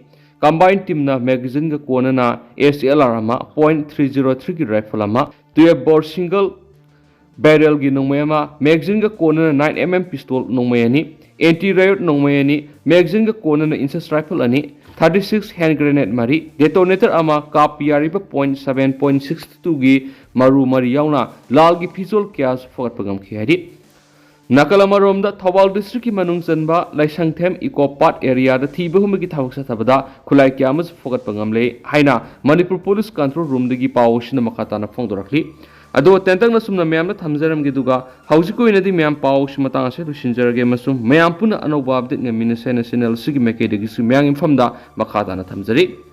ꯀꯝꯕꯥꯏꯟ ꯇꯤꯝꯅ ꯃꯦꯒꯥꯖꯤꯟꯒ ꯀꯣꯟꯅꯅ ꯑꯦꯁ ꯑꯦꯜ ꯑꯥꯔ ꯑꯃ, ꯄꯣꯏꯟ ꯊ꯭ꯔꯤ ꯖꯤꯔꯣ ꯊ꯭ꯔꯤꯒꯤ ꯔꯥꯏꯐꯜ ꯑꯃ, ꯇꯨꯌꯦꯜꯐ ꯕꯣꯔ ꯁꯤꯡꯒꯜ ꯕꯦꯔꯦꯜꯒꯤ ꯅꯣꯡꯃꯩ ꯑꯃ, ꯃꯦꯒꯥꯖꯤꯟꯒ ꯀꯣꯟꯅꯅ ꯅꯥꯏꯟ ꯑꯦꯝ ꯑꯦꯝ ꯄꯤꯁꯇꯣꯜ ꯅꯣꯡꯃꯩ ꯑꯅꯤ, ꯑꯦꯟꯇꯤ ꯔꯥꯌꯣꯠ ꯅꯣꯡꯃꯩ ꯑꯅꯤ, ꯃꯦꯒꯥꯖꯤꯟꯒ ꯀꯣꯟꯅꯅ ꯏꯟꯁꯁ ꯔꯥꯏꯐꯜ ꯑꯅꯤ, ꯊꯥꯔꯇꯤ ꯁꯤꯛꯁ ꯍꯦꯟ ꯒ꯭ꯔꯦꯅꯦꯗ ꯃꯔꯤ, ꯗꯦꯇꯣꯅꯦꯇꯔ ꯑꯃ, ꯀꯥꯞꯄ ꯌꯥꯔꯤꯕ ꯄꯣꯏꯟ ꯁꯚꯦꯟ ꯄꯣꯏꯟ ꯁꯤꯛꯁ ꯇꯨꯒꯤ ꯃꯔꯨ ꯃꯔꯤ ꯌꯥꯎꯅ ꯂꯥꯜꯒꯤ ꯐꯤꯖꯣꯜ ꯀꯌꯥꯁꯨ ꯐꯒꯠꯄ ꯉꯝꯈꯤ ꯍꯥꯏꯔꯤ꯫ ꯅꯥꯀꯜ ꯑꯃꯔꯣꯝꯗ, ꯊꯧꯕꯥꯜ ꯗꯤꯁꯇ꯭ꯔꯤꯛꯀꯤ ꯃꯅꯨꯡ ꯆꯟꯕ ꯂꯥꯏꯁꯪꯊꯦꯝ ꯏꯀꯣ ꯄꯥꯔꯛ ꯑꯦꯔꯤꯌꯥꯗ ꯊꯤꯕ ꯍꯨꯝꯕꯒꯤ ꯊꯕꯛ ꯆꯠꯊꯕꯗ ꯈꯨꯠꯂꯥꯏ ꯀꯌꯥ ꯑꯃꯁꯨ ꯐꯒꯠꯄ ꯉꯝꯂꯦ ꯍꯥꯏꯅ ꯃꯅꯤꯄꯨꯔ ꯄꯨꯂꯤꯁ ꯀꯟꯇ꯭ꯔꯣꯜ ꯔꯨꯝꯗꯒꯤ ꯄꯥꯎ ꯑꯁꯤꯅ ꯃꯈꯥ ꯇꯥꯅ ꯐꯣꯡꯗꯣꯔꯛꯂꯤ꯫ ꯑꯗꯣ ꯇꯦꯟꯇꯛꯅ ꯁꯨꯝꯅ ꯃꯌꯥꯝꯗ ꯊꯝꯖꯔꯝꯒꯦ, ꯑꯗꯨꯒ ꯍꯧꯖꯤꯛꯀꯤ ꯑꯣꯏꯅꯗꯤ ꯃꯌꯥꯝ ꯄꯥꯎ ꯑꯁꯤ ꯃꯇꯥꯡ ꯑꯁꯤꯗ ꯂꯣꯏꯁꯤꯟꯖꯔꯒꯦ, ꯑꯃꯁꯨꯡ ꯃꯌꯥꯝ ꯄꯨꯟꯅ ꯑꯅꯧꯕ ꯑꯞꯗꯦꯠ ꯉꯥꯏꯃꯤꯟꯅꯁꯦ ꯍꯥꯏꯅ ꯆꯦꯅꯦꯜ ꯑꯁꯤꯒꯤ ꯃꯥꯏꯀꯩꯗꯒꯤꯁꯨ ꯃꯌꯥꯝꯒꯤ ꯃꯐꯝꯗ ꯃꯈꯥ ꯇꯥꯅ ꯊꯝꯖꯔꯤ꯫